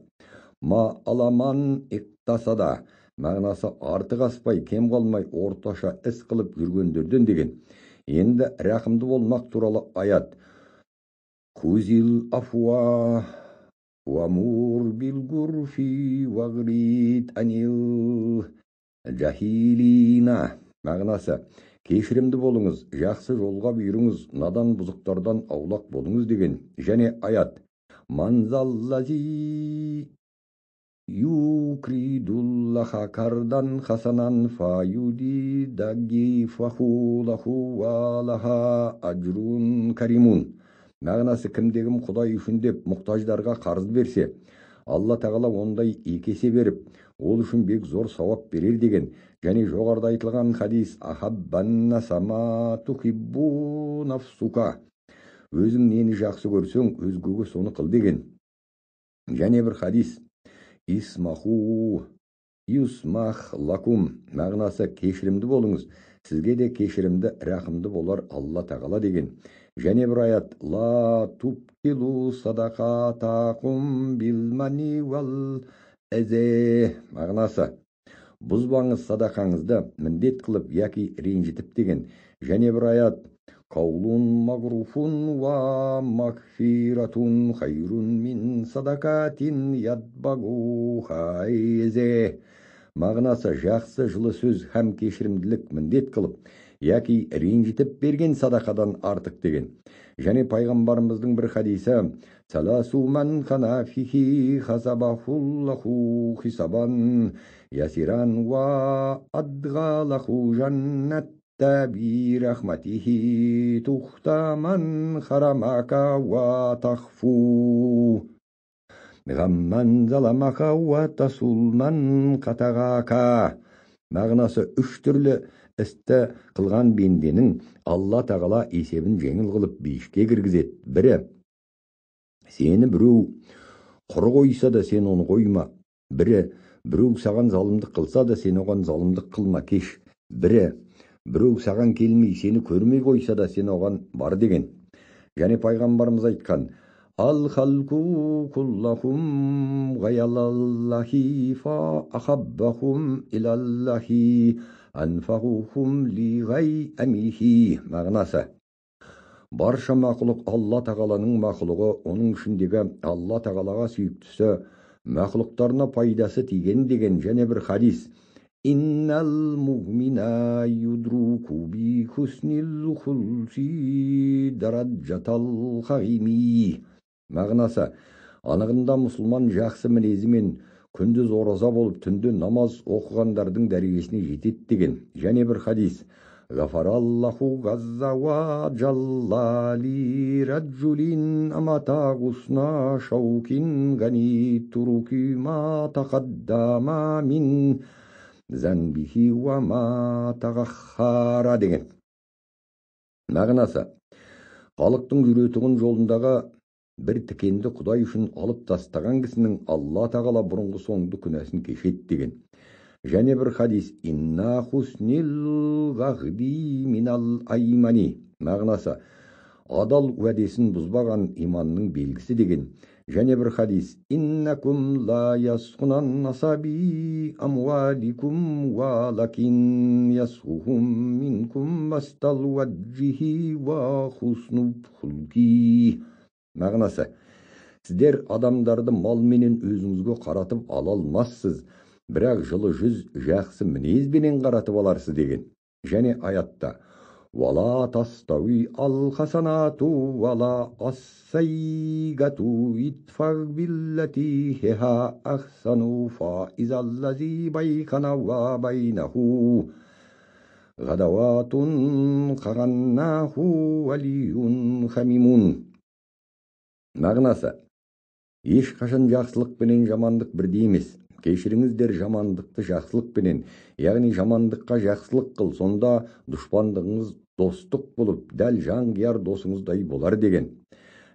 ма аламан иқтасада, мағынасы артық аспай, кем қалмай, орташа іс қылып жүргендерден деген. Енді рақымды болмақ туралы аят хузил афуа уамур бил гурфи вағрид анил жахилина. Мағынасы, кешірімді болыңыз, жақсы жолға бұйырыңыз, надан бұзықтардан аулақ болыңыз деген. Және аят манзаллази юкридуллаха кардан хасанан фа юдидаги фахулаху валаха ажрун каримун. Мағынасы, кімдегім Құдай үшін деп мұқтаждарға қарыз берсе, Алла тағала ондай екі есе беріп, ол үшін бек зор сауап берер деген. Және жоғарыда айтылған хадис ахаббанна сама тухиббу нафсука, өзің нені жақсы көрсең, өзгеге соны қыл деген. Және бір хадис исмаху юсмах лакум, мағынасы кешірімді болыңыз, сізге де кешірімді, рахымды болар Алла тағала деген. Және бір аят ла тубтилу садақатакум билмани вал әзе, мағынасы бұзбаңыз садақаңызды міндет қылып яки ренжітіп деген. Және бір аят қаулун мағруфун ва мағфиратун хайрун мин садақатин ятбағуха әзе, мағынасы жақсы жылы сөз һәм кешірімділік міндет қылып яки ренжітіп берген садақадан артық деген. Және пайғамбарымыздың бір хадисі Саласу ман кана фихи хасабахуллаху хисабан ясиран ва адгалаху жаннатта би рахматихи тухтаман харамака ва тахфу гамман заламака ва тасулман катагака. Мағынасы, үш түрлі істі қылған бенденің Алла Тағала есебін жеңіл қылып бейішке кіргізеді. Бірі, сені біреу құр қойса да, сен оны қойма. Бірі, біреу саған залымдық қылса да, сен оған залымдық қылма, кеш. Бірі, біреу саған келмей, сені көрмей қойса да, сен оған бар деген. Және пайғамбарымыз айтқан: Ал халку куллахум гаялаллахи фа ахаббахум илаллахи анфағухум ли гай амихи. Мағынасы, барша мақұлық Алла Тағаланың мақұлығы, оның ішіндегі Алла Тағалаға сүйіктісі мақұлықтарына пайдасы тиген деген. Және бір хадис: Иннал муъмина юдруку би хуснил хулси дараджатал хаими. Мағынасы, анығында мұсылман жақсы мінезімен күндіз ораза болып, түнде намаз оқығандардың дәрежесіне жетеді деген. Және бір хадис: Ғафараллаху ғазза ва джалла ли раджулин амата ғусна шаукин ғани туруки ма тақаддама мин занбихи ва ма тағаххара деген. Мағынасы, халықтың жүретұғын жолындағы бір тікенді Құдай үшін алып тастаған кісінің Алла Тағала бұрынғы соңды күнәсін кешеді деген. Және бір хадис: Инна хуснил ғағди минал аймани. Мағынасы, адал уәдесін бұзбаған иманның белгісі деген. Және бір хадис: Иннакум ла ясхунан насаби амваликум ва лакин ясхухум минкум бастал ваджихи ва хусну хулки. Мағынасы, сіздер адамдарды малменен өзіңізге қаратып ала алмассыз, бірақ жылы жүз жақсы мінезбенен қаратып аларсыз деген. Және аятта: Вала тастауи ал хасанату вала ассайгату итфаг биллати хиха ахсану фа изаллази байкана ва байнаху ғадаватун қағаннаху валиюн хамимун. Мағынасы, ешқашан жақсылық пенен жамандық бірдей емес. Кешіріңіздер жамандықты жақсылықпенен, яғни жамандыққа жақсылық қыл, сонда дұшпандығыңыз достық болып, дәл жанқияр досыңыздай болар деген.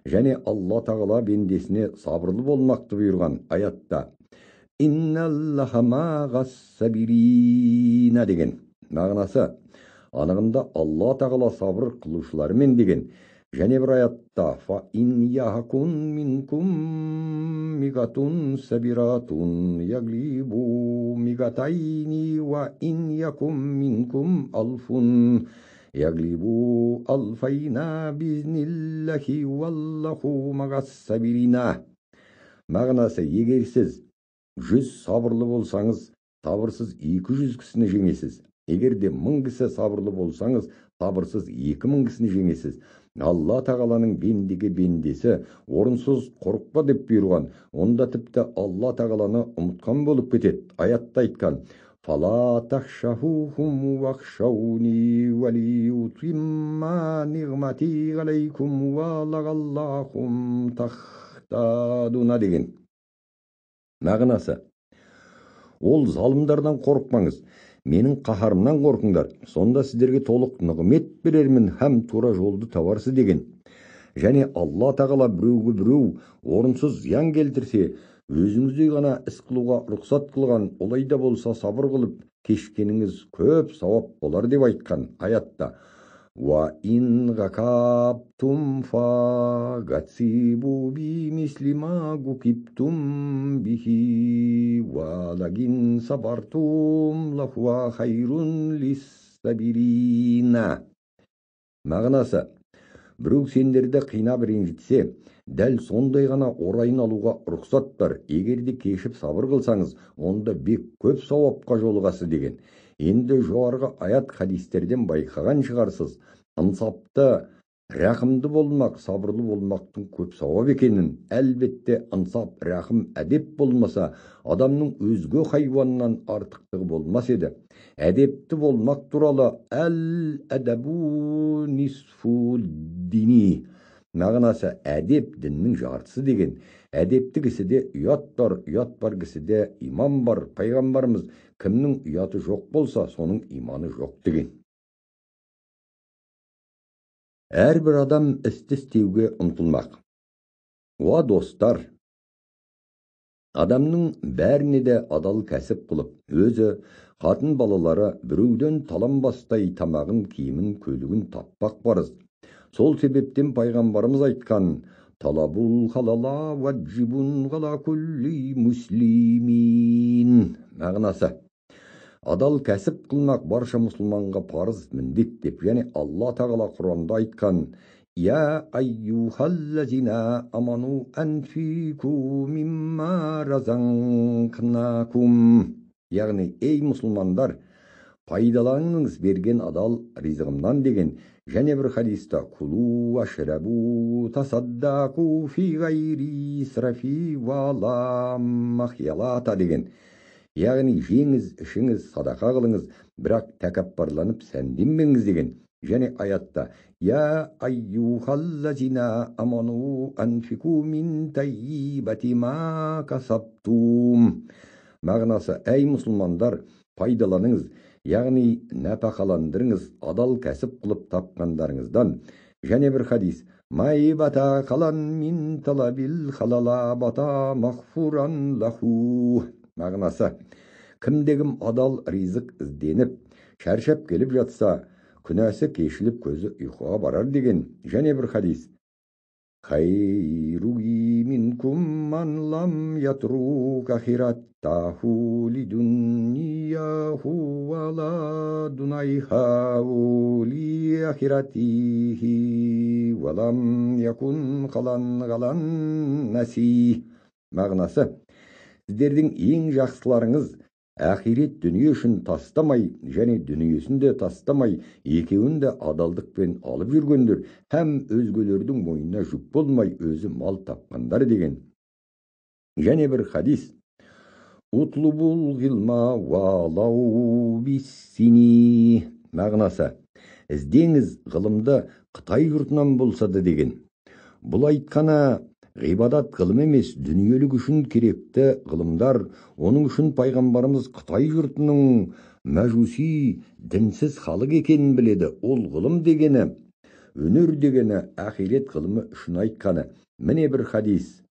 Және Алла Тағала бендесіне сабырлы болмақты бұйырған аятта: Инналлаха мағас-сабирина деген. Мағынасы, анығында Алла Тағала сабыр қылушылармен деген. Және бір аятта: Фа ин яхкун минкум мигатун сабиратун яглибу мигатайни ва ин якум минкум алфун яглибу алфайна бизниллахи валлаху магас-сабирина. Мағынасы, егер сіз 100 сабырлы болсаңыз, сабырсыз 200 кісіні жеңесіз. Егер де 1000 кісі сабырлы болсаңыз, сабырсыз 2000 кісіні жеңесіз. Алла Тағаланың бендеге бендесі орынсыз қорықпа деп бұйырған, онда тіпті Алла Тағаланы ұмытқан болып кетеді. Аятта айтқан: Фала тахшахухум вахшауни валиутимма ниғмати алейкум ва лағаллахум тахтадуна деген. Мағынасы, ол залымдардан қорықпаңыз, менің қаһарымнан қорқыңдар, сонда сіздерге толық нығмет берермін һәм тура жолды табарсыз деген. Және Алла Тағала біреуге біреу орынсыз зиян келтірсе, өзіңіздей ғана іс қылуға рұқсат қылған, олай да болса сабыр қылып кешкеніңіз көп сауап болар деп айтқан аятта: Уа ин ғакаптум фа гацибу би мислима гукиптум бихи ва лагин сабартум лахуа хайрун лиссабирина. Мағынасы, біреу сендерді қинап ренжітсе, дәл сондай ғана орайын алуға рұқсат бар. Егер де кешіп сабыр қылсаңыз, онда бек көп сауапқа жолығасыз деген. Енді жоғарғы аят хадистерден байқаған шығарсыз, ынсапты Рәхімді болмақ, сабырлы болмақтың көп сауап екенін, әлбетте ынсап, рәхім, әдеп болмаса, адамның өзге хайуаннан артықтығы болмас еді. Әдепті болмақ туралы әл-әдәбу нисфу дини, мағынасы әдеп діннің жартысы деген. Әдепті кісіде ұят бар, ұят бар кісіде иман бар. Пайғамбарымыз кімнің ұяты жоқ болса, соның иманы жоқ деген. Әрбір адам істі істеуге ұмтылмақ. Уа достар, адамның бәріне де адал кәсіп қылып, өзі, қатын балалары біреуден таланбастай тамағын, киімін, көлігін таппақ парыз. Сол себептен пайғамбарымыз айтқан талабул халала ваджибун ғала күлли муслимин, мағынасы адал кәсіп қылмақ барша мұсылманға парыз, міндет деп. Және Алла Тағала Құранда айтқан «Я айюхаллазина аману анфику мимма разанқнакум», яғни ей мұсылмандар, пайдаланыңыз берген адал ризығымнан деген. Және бір хадиста кулу ашрабу тасаддаку фи гайри исрафи ва ла махиялата деген. Яғни жеңіз, ішіңіз, садақа қылыңыз, бірақ тәкаппарланып сәнденбеңіз деген. Және аятта «Я айюхаллазина аману анфику мин таййибати ма касабтум», мағынасы әй мұсылмандар, пайдаланыңыз, яғни нәпақаландырыңыз адал кәсіп қылып тапқандарыңыздан. Және бір хадис «Май бата қалан мин талабил халала бата мағфуран лаху», мағынасы кімде-кім адал ризық ізденіп, шаршап келіп жатса, күнәсі кешіліп, көзі ұйқыға барар деген. Және бір хадис хайру минкум ман лам ятрук ахираттаху лидуньяху ва ла дунайхау ли ахиратихи ва лам якун қалан ғалан наси, мағынасы сіздердің ең жақсыларыңыз ақирет дүние үшін тастамай, және дүниесін де тастамай, екеуін де адалдықпен алып жүргендер, һәм өзгелердің мойнына жүк болмай, өзі мал тапқандар деген. Және бір хадис «Утлубул ғилма валау биссини», мағынасы іздеңіз ғылымды Қытай жұртынан болса да деген. Бұл айтқаны ғибадат ғылым емес, дүниелік үшін керекті ғылымдар. Оның үшін пайғамбарымыз Қытай жұртының мәжуси, дінсіз халық екенін біледі. Ол ғылым дегені, өнер дегені, ақирет ғылымы үшін айтқаны. Міне бір хадис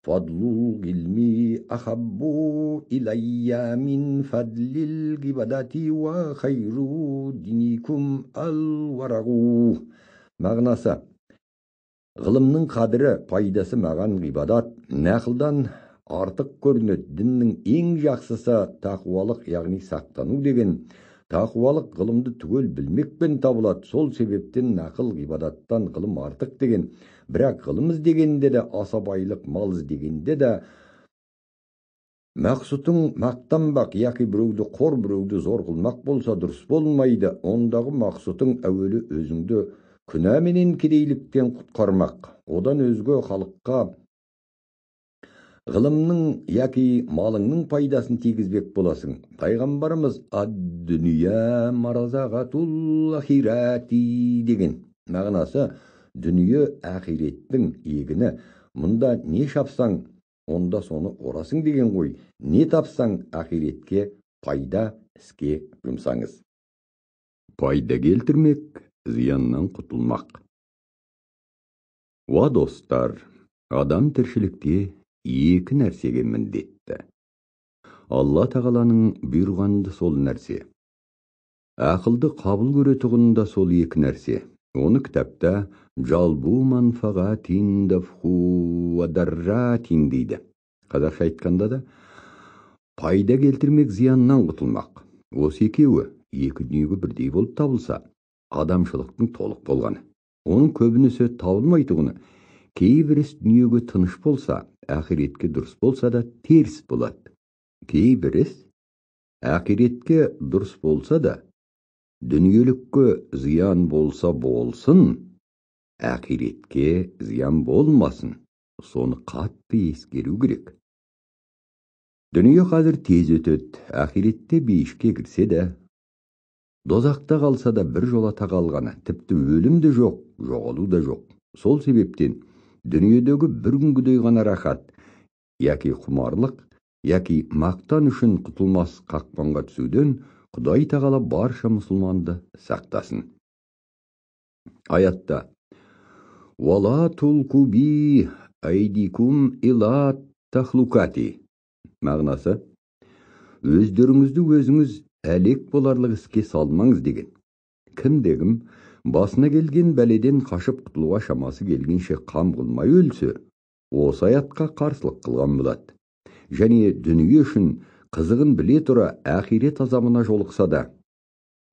«Фадлул ғилми ахаббу илайя мин фадлил ғибадати ва хайру диникум ал-варағу», мағынасы ғылымның қадірі, пайдасы маған ғибадат, нақылдан артық көрінеді. Діннің ең жақсысы тақуалық, яғни сақтану деген. Тақуалық ғылымды түгел білмекпен табылады. Сол себептен нақыл ғибадаттан ғылым артық деген. Бірақ ғылым іздегенде де, аса байлық мал іздегенде де мақсұтың мақтанбақ, яки біреуді қор, біреуді зор қылмақ болса дұрыс болмайды. Ондағы мақсұтың әуелі өзіңді күнә менен кедейліктен құтқармақ. Одан өзге халыққа ғылымның яки малыңның пайдасын тигізбек боласың. Пайғамбарымыз ад-дүния маразағатул ахирати деген. Мағынасы дүние ақиреттің егіні. Мұнда не шапсаң, онда соны орасың деген ғой. Не тапсаң, ақиретке пайда іске жұмсаңыз. Пайда келтірмек, зияннан құтылмақ. Уа достар, адам тіршілікте екі нәрсеге міндетті. Алла Тағаланың бұйырғанды сол нәрсе. Ақылды қабыл көретұғын да сол екі нәрсе. Оны кітапта «Жалбу манфағатин дафху вадарратин» дейді. Қазақша айтқанда да пайда келтірмек, зияннан құтылмақ. Осы екеуі екі дүниеге бірдей болып табылса, адамшылықтың толық болғаны. Оның көбінесе табылмайтұғыны. Кейбір іс дүниеге тыныш болса, ақиретке дұрыс болса да теріс болады. Кейбір іс ақиретке дұрыс болса да, дүниелікке зиян болса болсын, Ақиретке зиян болмасын, соны қатты ескеру керек. Дүние қазір тез өтеді, ақиретте бейішке кірсе де, дозақта қалса да бір жолата қалғаны, тіпті өлім де жоқ, жоғалу да жоқ. Сол себептен дүниедегі бір күнгідей ғана рахат, яки құмарлық, яки мақтан үшін құтылмас қақпанға түсуден Құдай Тағала барша мұсылманды сақтасын. Аятта «Уала тулку би айдикум ила тахлукати» мағынасы өздеріңізді өзіңіз әлек боларлық іске салмаңыз деген. Кімде-кім басына келген бәледен қашып құтылуға шамасы келгенше қам қылмай өлсе, осы аятқа қарсылық қылған болады. Және дүние үшін қызығын біле тұра ақирет азабына жолықса да,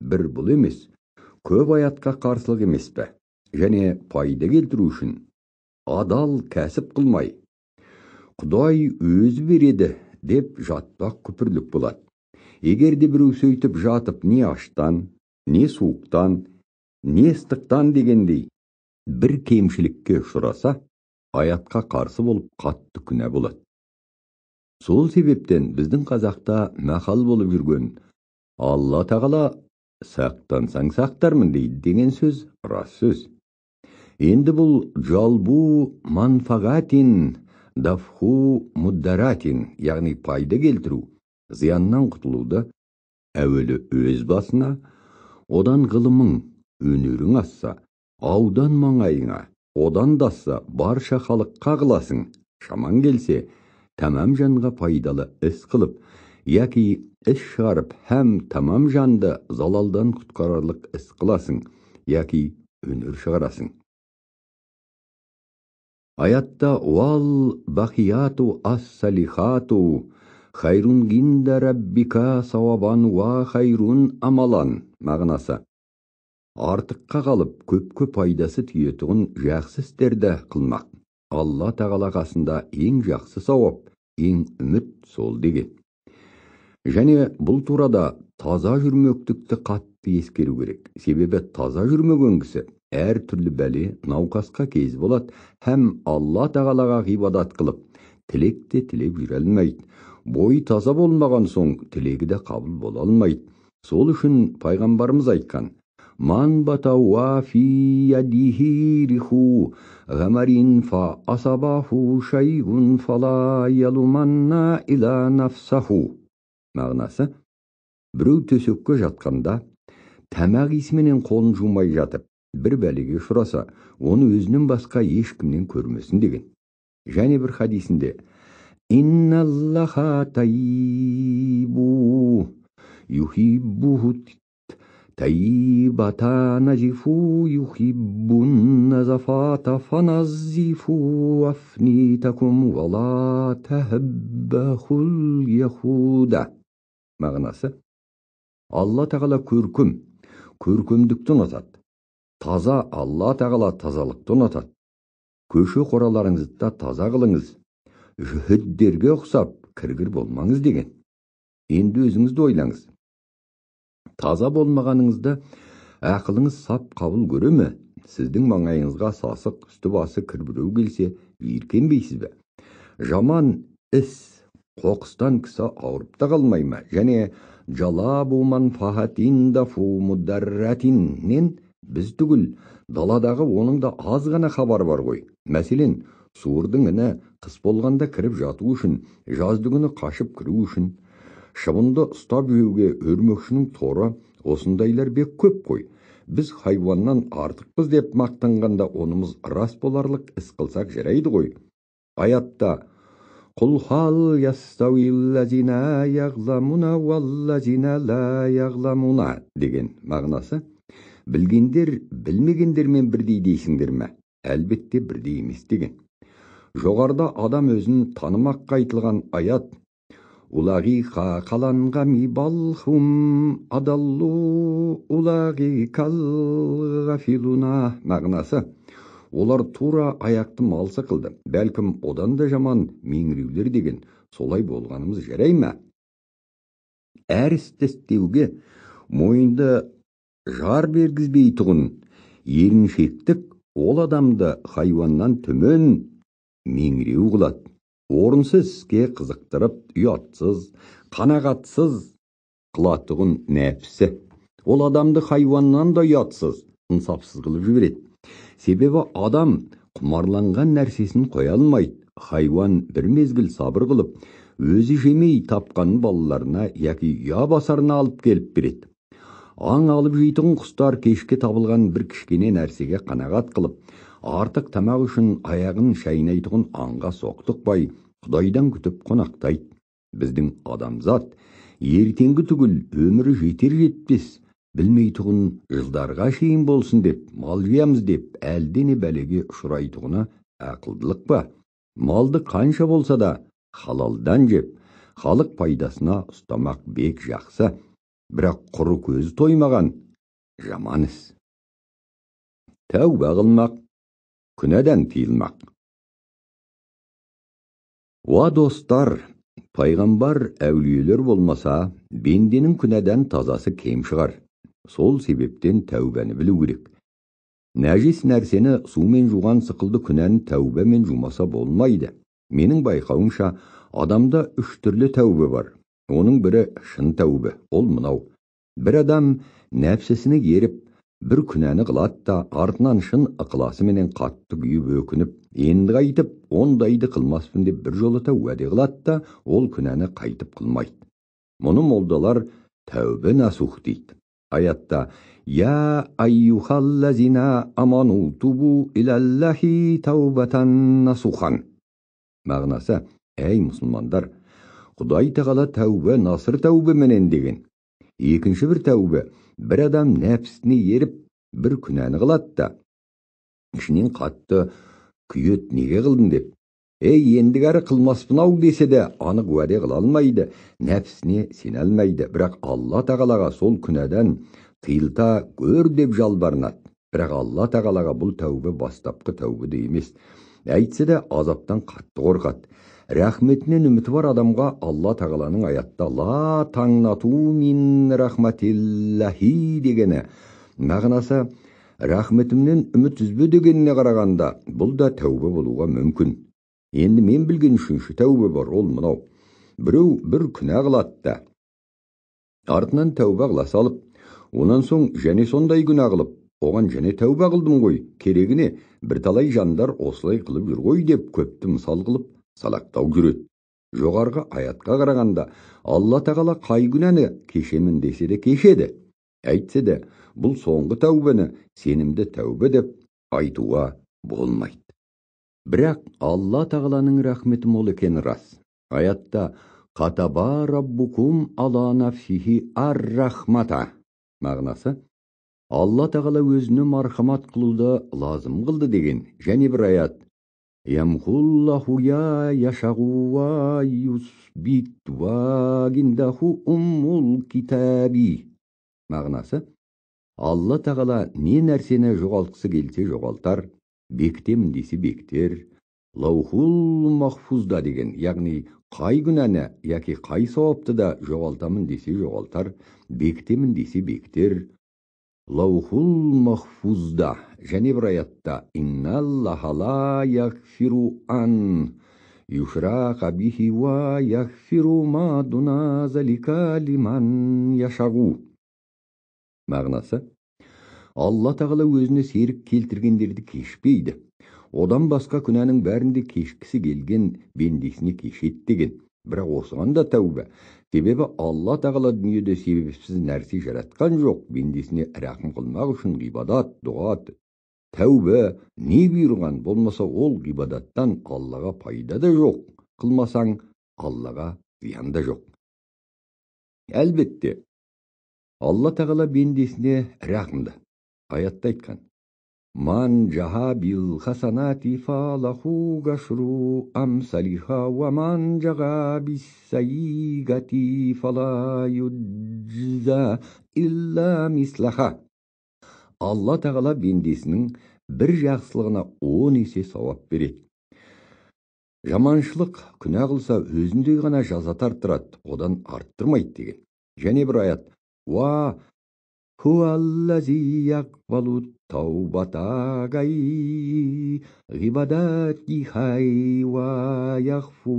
бір бұл емес, көп аятқа қарсылық емес пе? Және пайда келтіру үшін адал кәсіп қылмай, Құдай өзі береді деп жатпақ күпірлік болады. Егер де біреу сөйтіп жатып не аштан, не суықтан, не ыстықтан дегендей бір кемшілікке ұшыраса, аятқа қарсы болып қатты күнә болады. Сол себептен біздің қазақта мақал болып жүрген Алла Тағала сақтансаң сақтармын дейді деген сөз рас сөз. Енді бұл жалбу манфағатин дафху муддаратин, яғни пайда келтіру, зияннан құтылуды әуелі өз басына, одан ғылымың, өнерің асса, аудан маңайыңа, одан да асса, барша халыққа қыласың, шамаң келсе, тамам жанға пайдалы іс қылып, яки іс шығарып, һәм тамам жанды залалдан құтқарарлық іс қыласың, яки өнер шығарасың. Аятта «Уал бақияту ас-салихату хайрун гинда раббика сауабан уа хайрун амалан» мағынасы. Артыққа қалып, көпке пайдасы тиетұғын жақсы істерді қылмақ. Алла Тағала қасында ең жақсы сауап, ең үміт сол деген. Және бұл турада таза жүрмектікті қатты ескеру керек. Себебі таза жүрмеген кісі әр түрлі бәле науқасқа кез болады, һәм Алла Тағалаға ғибадат қылып, тілек те тілеп жүре алмайды. Бойы таза болмаған соң тілегі де қабыл бола алмайды. Сол үшін пайғамбарымыз айтқан: «Ман батауа фи ядихи риху ғамарин фа асабаху шайгун фала ялуманна ила нафсаху». Мағынасы, біреу төсекке жатқанда тамақ иісіменен қолын жумай жатып, бір бәлеге ұшыраса, оны өзінен басқа ешкімнен көрмесін деген. Және бір хадисінде «Инналлаха тайибу юхиббуху тайибата назифу юхиббун назафата фаназифу афнитакум вала тахаббахул яхуда». Мағынасы, Алла Тағала көркем, көркемдікті ұнатады. Таза Алла Тағала тазалықты ұнатады. Көше қораларыңызды да таза қылыңыз. Жүһіддерге ұқсап кіргір болмаңыз деген. Енді өзіңізді ойлаңыз. Таза болмағаныңызды ақылыңыз сап қабыл көре ме? Сіздің маңайыңызға сасық, үсті басы кір біреу келсе, жиіркенбейсіз бе? Жаман іс қоқыстан кісі ауырып та қалмай ма? Және жалабу манфахатин дафу мударратиннен біз түгіл, даладағы оның да аз ғана хабары бар ғой. Мәселен, суырдың іні қыс болғанда кіріп жату үшін, жазды күні қашып кіру үшін, шыбынды ұстап жеуге өрмекшінің торы, осындайлар бек көп қой. Біз хайуаннан артықпыз деп мақтанғанда онымыз рас боларлық іс қылсақ жарайды ғой. Аятта «Құл хал ястауиллазина яғламуна уаллазина ла яғламуна» деген мағынасы, білгендер білмегендермен бірдей дейсіңдер ме? Әлбетте бірдей емес деген. Жоғарыда адам өзін танымаққа айтылған аят «Улағи қаланға ми балхум адаллу улағи калғафилуна» мағынасы, олар тура аяқты малсы қылды, бәлкім одан да жаман меңіреулер деген. Солай болғанымыз жарай ма? Әр істі істеуге мойынды жар бергізбейтұғын еріншектік Ол адамды хайуаннан төмен меңіреу қылады. Орынсыз іске қызықтырып, ұятсыз, қанағатсыз қылатұғын нәпсі. Ол адамды хайуаннан да ұятсыз, инсапсыз қылып жібереді. Себебі адам құмарланған нәрсесін қоя алмайды. Хайуан бір мезгіл сабыр қылып, өзі жемей тапқан балаларына яки ұя басарына алып келіп береді. Аң алып жейтін құстар кешке табылған бір кішкене нәрсеге қанағат қылып, артық тамақ үшін аяғын шайнайтұғын аңға соқтықпай, Құдайдан күтіп қонақтайды. Біздің адамзат ертеңгі түгіл өмірі жетер жетпес, білмейтұғын жылдарға шейін болсын деп, мал жиямыз деп, әлдене бәлеге ұшырайтұғыны ақылдылық па? Малды қанша болса да халалдан жеп, халық пайдасына ұстамақ бек жақсы, бірақ құры көзі тоймаған жаман іс. Тәуба қылмақ, күнәдан тыйылмақ. Уа достар, пайғамбар әулиелер болмаса, бенденің күнәдан тазасы кем шығар. Сол себептен тәубәні білу керек. Нәжіс нәрсені сумен жуған сықылды күнәні тәубәмен жумаса болмайды. Менің байқауымша, адамда үш түрлі тәубе бар. Оның бірі шын тәубе, ол мынау. Бір адам нәпсісіне еріп, бір күнәні қылады да, артынан шын ықыласыменен қатты күйіп өкініп, енді қайтып, ондайды қылмаспын деп бір жолата уәде қылады да, ол күнәні қайтып қылмайды. Мұны молдалар тәубе насух дейді. Аятта «Я айюхаллазина аману тубу илаллахи таубатан насухан». Мағынасы, әй мұсылмандар, Құдай тағала тәубе насыр тәубе менен деген. Екінші бір тәубе, бір адам нәпсіне еріп, бір күнәні қылады да, ішінен қатты күйет неге қылдың деп. Ей, ендігәрі қылмаспын ау десе де, анық уәде қыла алмайды, нәпсіне сене алмайды. Бірақ Алла тағалаға сол күнәден тыйылта көр деп жалбарынады. Бірақ Алла тағалаға бұл тәубе бастапқы тәубе де емес. Әйтсе де азаптан қатты қорқады. Рахметінен үміті бар адамға Алла тағаланың аятта «Ла таңнату мин рахматиллахи» дегені, мағынасы рахметімнен үміт үзбе дегеніне қарағанда, бұл да тәубе болуға мүмкін. Енді мен білген үшінші тәубе бар, ол мынау. Біреу бір күнә қылады да, артынан тәубе қыла салып, онан соң және сондай күнә қылып, оған және тәубе қылдым ғой, керегіне бірталай жандар осылай қылып жүр ғой деп көпті мысал қылып салақтау жүреді. Жоғарғы аятқа қарағанда, Алла тағала қай күнәні кешемін десе де кешеді. Әйтсе де, бұл соңғы тәубені сенімді тәубе деп айтуға болмайды. Бірақ Алла тағаланың рахметі мол екені рас. Аятта «Қатаба раббукум ала нафсихи ар-рахмата» мағынасы Алла тағала өзіне мархамат қылуды лазым қылды деген. Және бір аят «Ямхуллаху я яшағу ва юсбит ва гиндаху уммул китаби» мағынасы Алла тағала не нәрсені жоғалтқысы келсе жоғалтар, бектемін десе бектер. Лаухул махфузда деген, яғни қай күнәні яки қай сауапты да жоғалтамын десе жоғалтар, бектемін десе бектер. Лаухул махфузда. Және бір аятта «Инналлаха ла яғфиру ан юшрака бихи ва яғфиру ма дуна залика лиман яшағу». Мағынасы, Алла тағала өзіне серік келтіргендерді кешпейді. Одан басқа күнәнің бәрінде кешкісі келген бендесіне кешеді деген. Бірақ осыған да тәубе. Себебі Алла тағала дүниеде себепсіз нәрсе жаратқан жоқ. Бендесіне рахым қылмақ үшін ғибадат, дұға, тәубе не бұйырған болмаса, ол ғибадаттан Аллаға пайда да жоқ. Қылмасаң Аллаға зиян да жоқ. Әлбетте, Алла тағала бендесіне рахымды. Аятта айтқан: «Ман жаха бил хасанати фалаху гашру амсалиха ва ман жаға биссайигати фала юджза илла мислаха». Алла тағала бендесінің бір жақсылығына 10 есе сауап береді. Жаманшылық күнә қылса өзіндей ғана жаза тарттырады, одан арттырмайды деген. Және бір аят: «Уа хуаллази яқбалу таубатагай ғибадатихай уа яғфу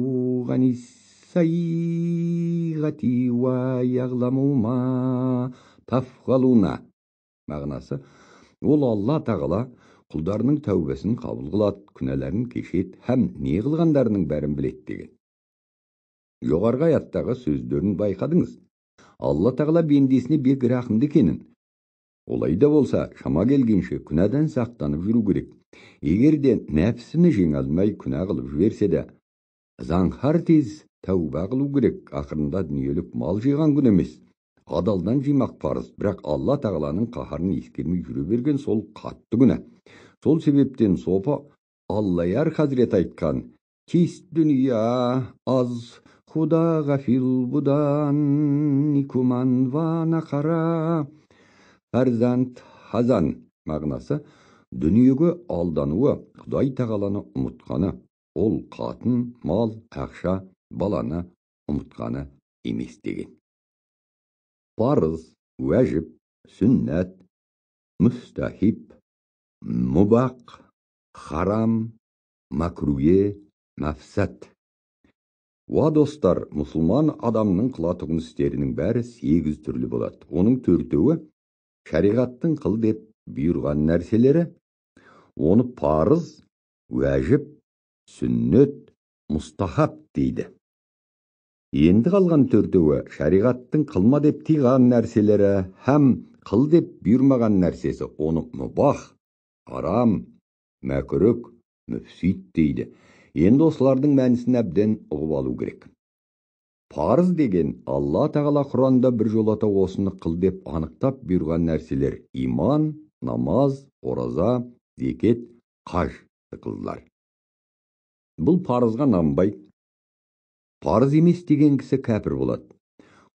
ғаниссайғати уа яғламу ма тафғалуна. Мағынасы, ол Алла Тағала құлдарының тәубесін қабыл қылады, күнәләрін кешеді һәм не қылғандарының бәрін біледі деген. Жоғарғы аяттағы сөздерін байқадыңыз. Алла Тағала бендесіне бек рахымды екенін. Олай да болса, шама келгенше күнәден сақтанып жүру керек. Егер де нәпсіні жеңе алмай күнә қылып жіберсе де, заңһар тез тәуба қылу керек. Ақырында дүниелік мал жиған күн емес, адалдан жимақ парыз. Бірақ Алла Тағаланың қаһарын ескермей жүре берген сол қатты күнә. Сол себептен сопы Аллаяр хазірет айтқан: «Кис дүния аз худа ғафил будан никуман ва нақара фарзанд хазан». Мағынасы, дүниеге алдануы, Құдай Тағаланы ұмытқаны, ол қатын, мал, ақша, баланы ұмытқаны емес деген. Парыз, уәжіп, сүннәт, мүстахиб, мубақ, харам, макруе, мәфсат. Уа достар, мұсылман адамның қылатұғын істерінің бәрі 8 түрлі болады. Оның 4-еуі шариғаттың қыл деп бұйырған нәрселері, оны парыз, уәжіп, сүннет, мұстахаб дейді. Енді қалған 4-еуі шариғаттың қылма деп тыйған нәрселері һәм қыл деп бұйырмаған нәрсесі, оны мұбах, харам, мәкүрік, мүфсид дейді. Енді осылардың мәнісін әбден ұғып алу керек. Парыз деген Алла Тағала Құранда бір жолата осыны қыл деп анықтап бұйырған нәрселер: иман, намаз, ораза, зекет, қаж сықылдылар. Бұл парызға нанбай, парыз емес деген кісі кәпір болады.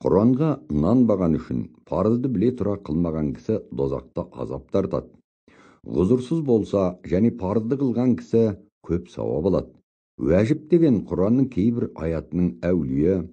Құранға нанбаған үшін парызды біле тұра қылмаған кісі дозақта азап тартады. Ғұзырсыз болса және парызды қылған кісі көп сауап алады. Уәжіп деген Құранның кейбір аятының әулие,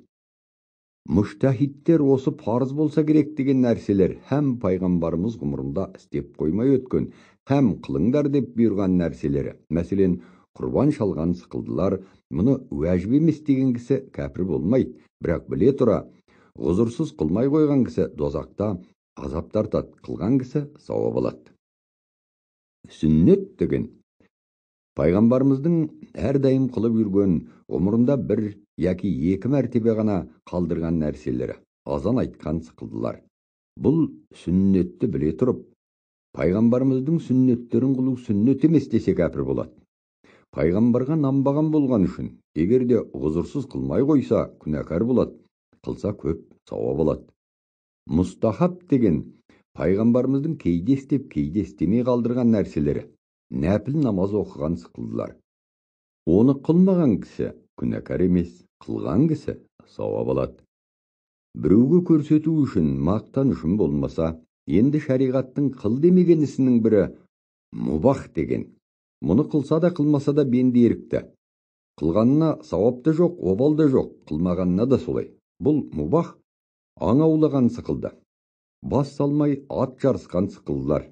мүштәһиттер осы парыз болса керек деген нәрселер һәм пайғамбарымыз ғұмырында істеп қоймай өткен, һәм қылыңдар деп бұйырған нәрселері. Мәселен, құрбан шалған сықылдылар, мұны уәжіп емес деген кісі кәпір болмайды, бірақ біле тұра ғұзырсыз қылмай қойған кісі дозақта азап тартады, қылған кісі сауап алады. Сүннет деген пайғамбарымыздың әрдайым қылып жүрген, ғұмырында бір яки 2 мәртебе ғана қалдырған нәрселері, азан айтқан сықылдылар. Бұл сүннетті біле тұрып, пайғамбарымыздың сүннеттерін қылу сүннет емес десе кәпір болады. Пайғамбарға нанбаған болған үшін, егер де ғұзырсыз қылмай қойса, күнәкар болады, қылса көп сауап алады. Мұстахаб деген пайғамбарымыздың кейде істеп, кейде істемей қалдырған нәрселері, нәпіл намаз оқыған сықылдылар. Оны қылмаған кісі күнәкар емес, қылған кісі сауап алады. Біреуге көрсету үшін, мақтан үшін болмаса, енді шариғаттың қыл демеген ісінің бірі мубах деген. Мұны қылса да қылмаса да бенде ерікті. Қылғанына сауап та жоқ, обал да жоқ, қылмағанына да солай. Бұл мубах аң аулаған сықылды. Бас салмай ат жарысқан сықылдылар.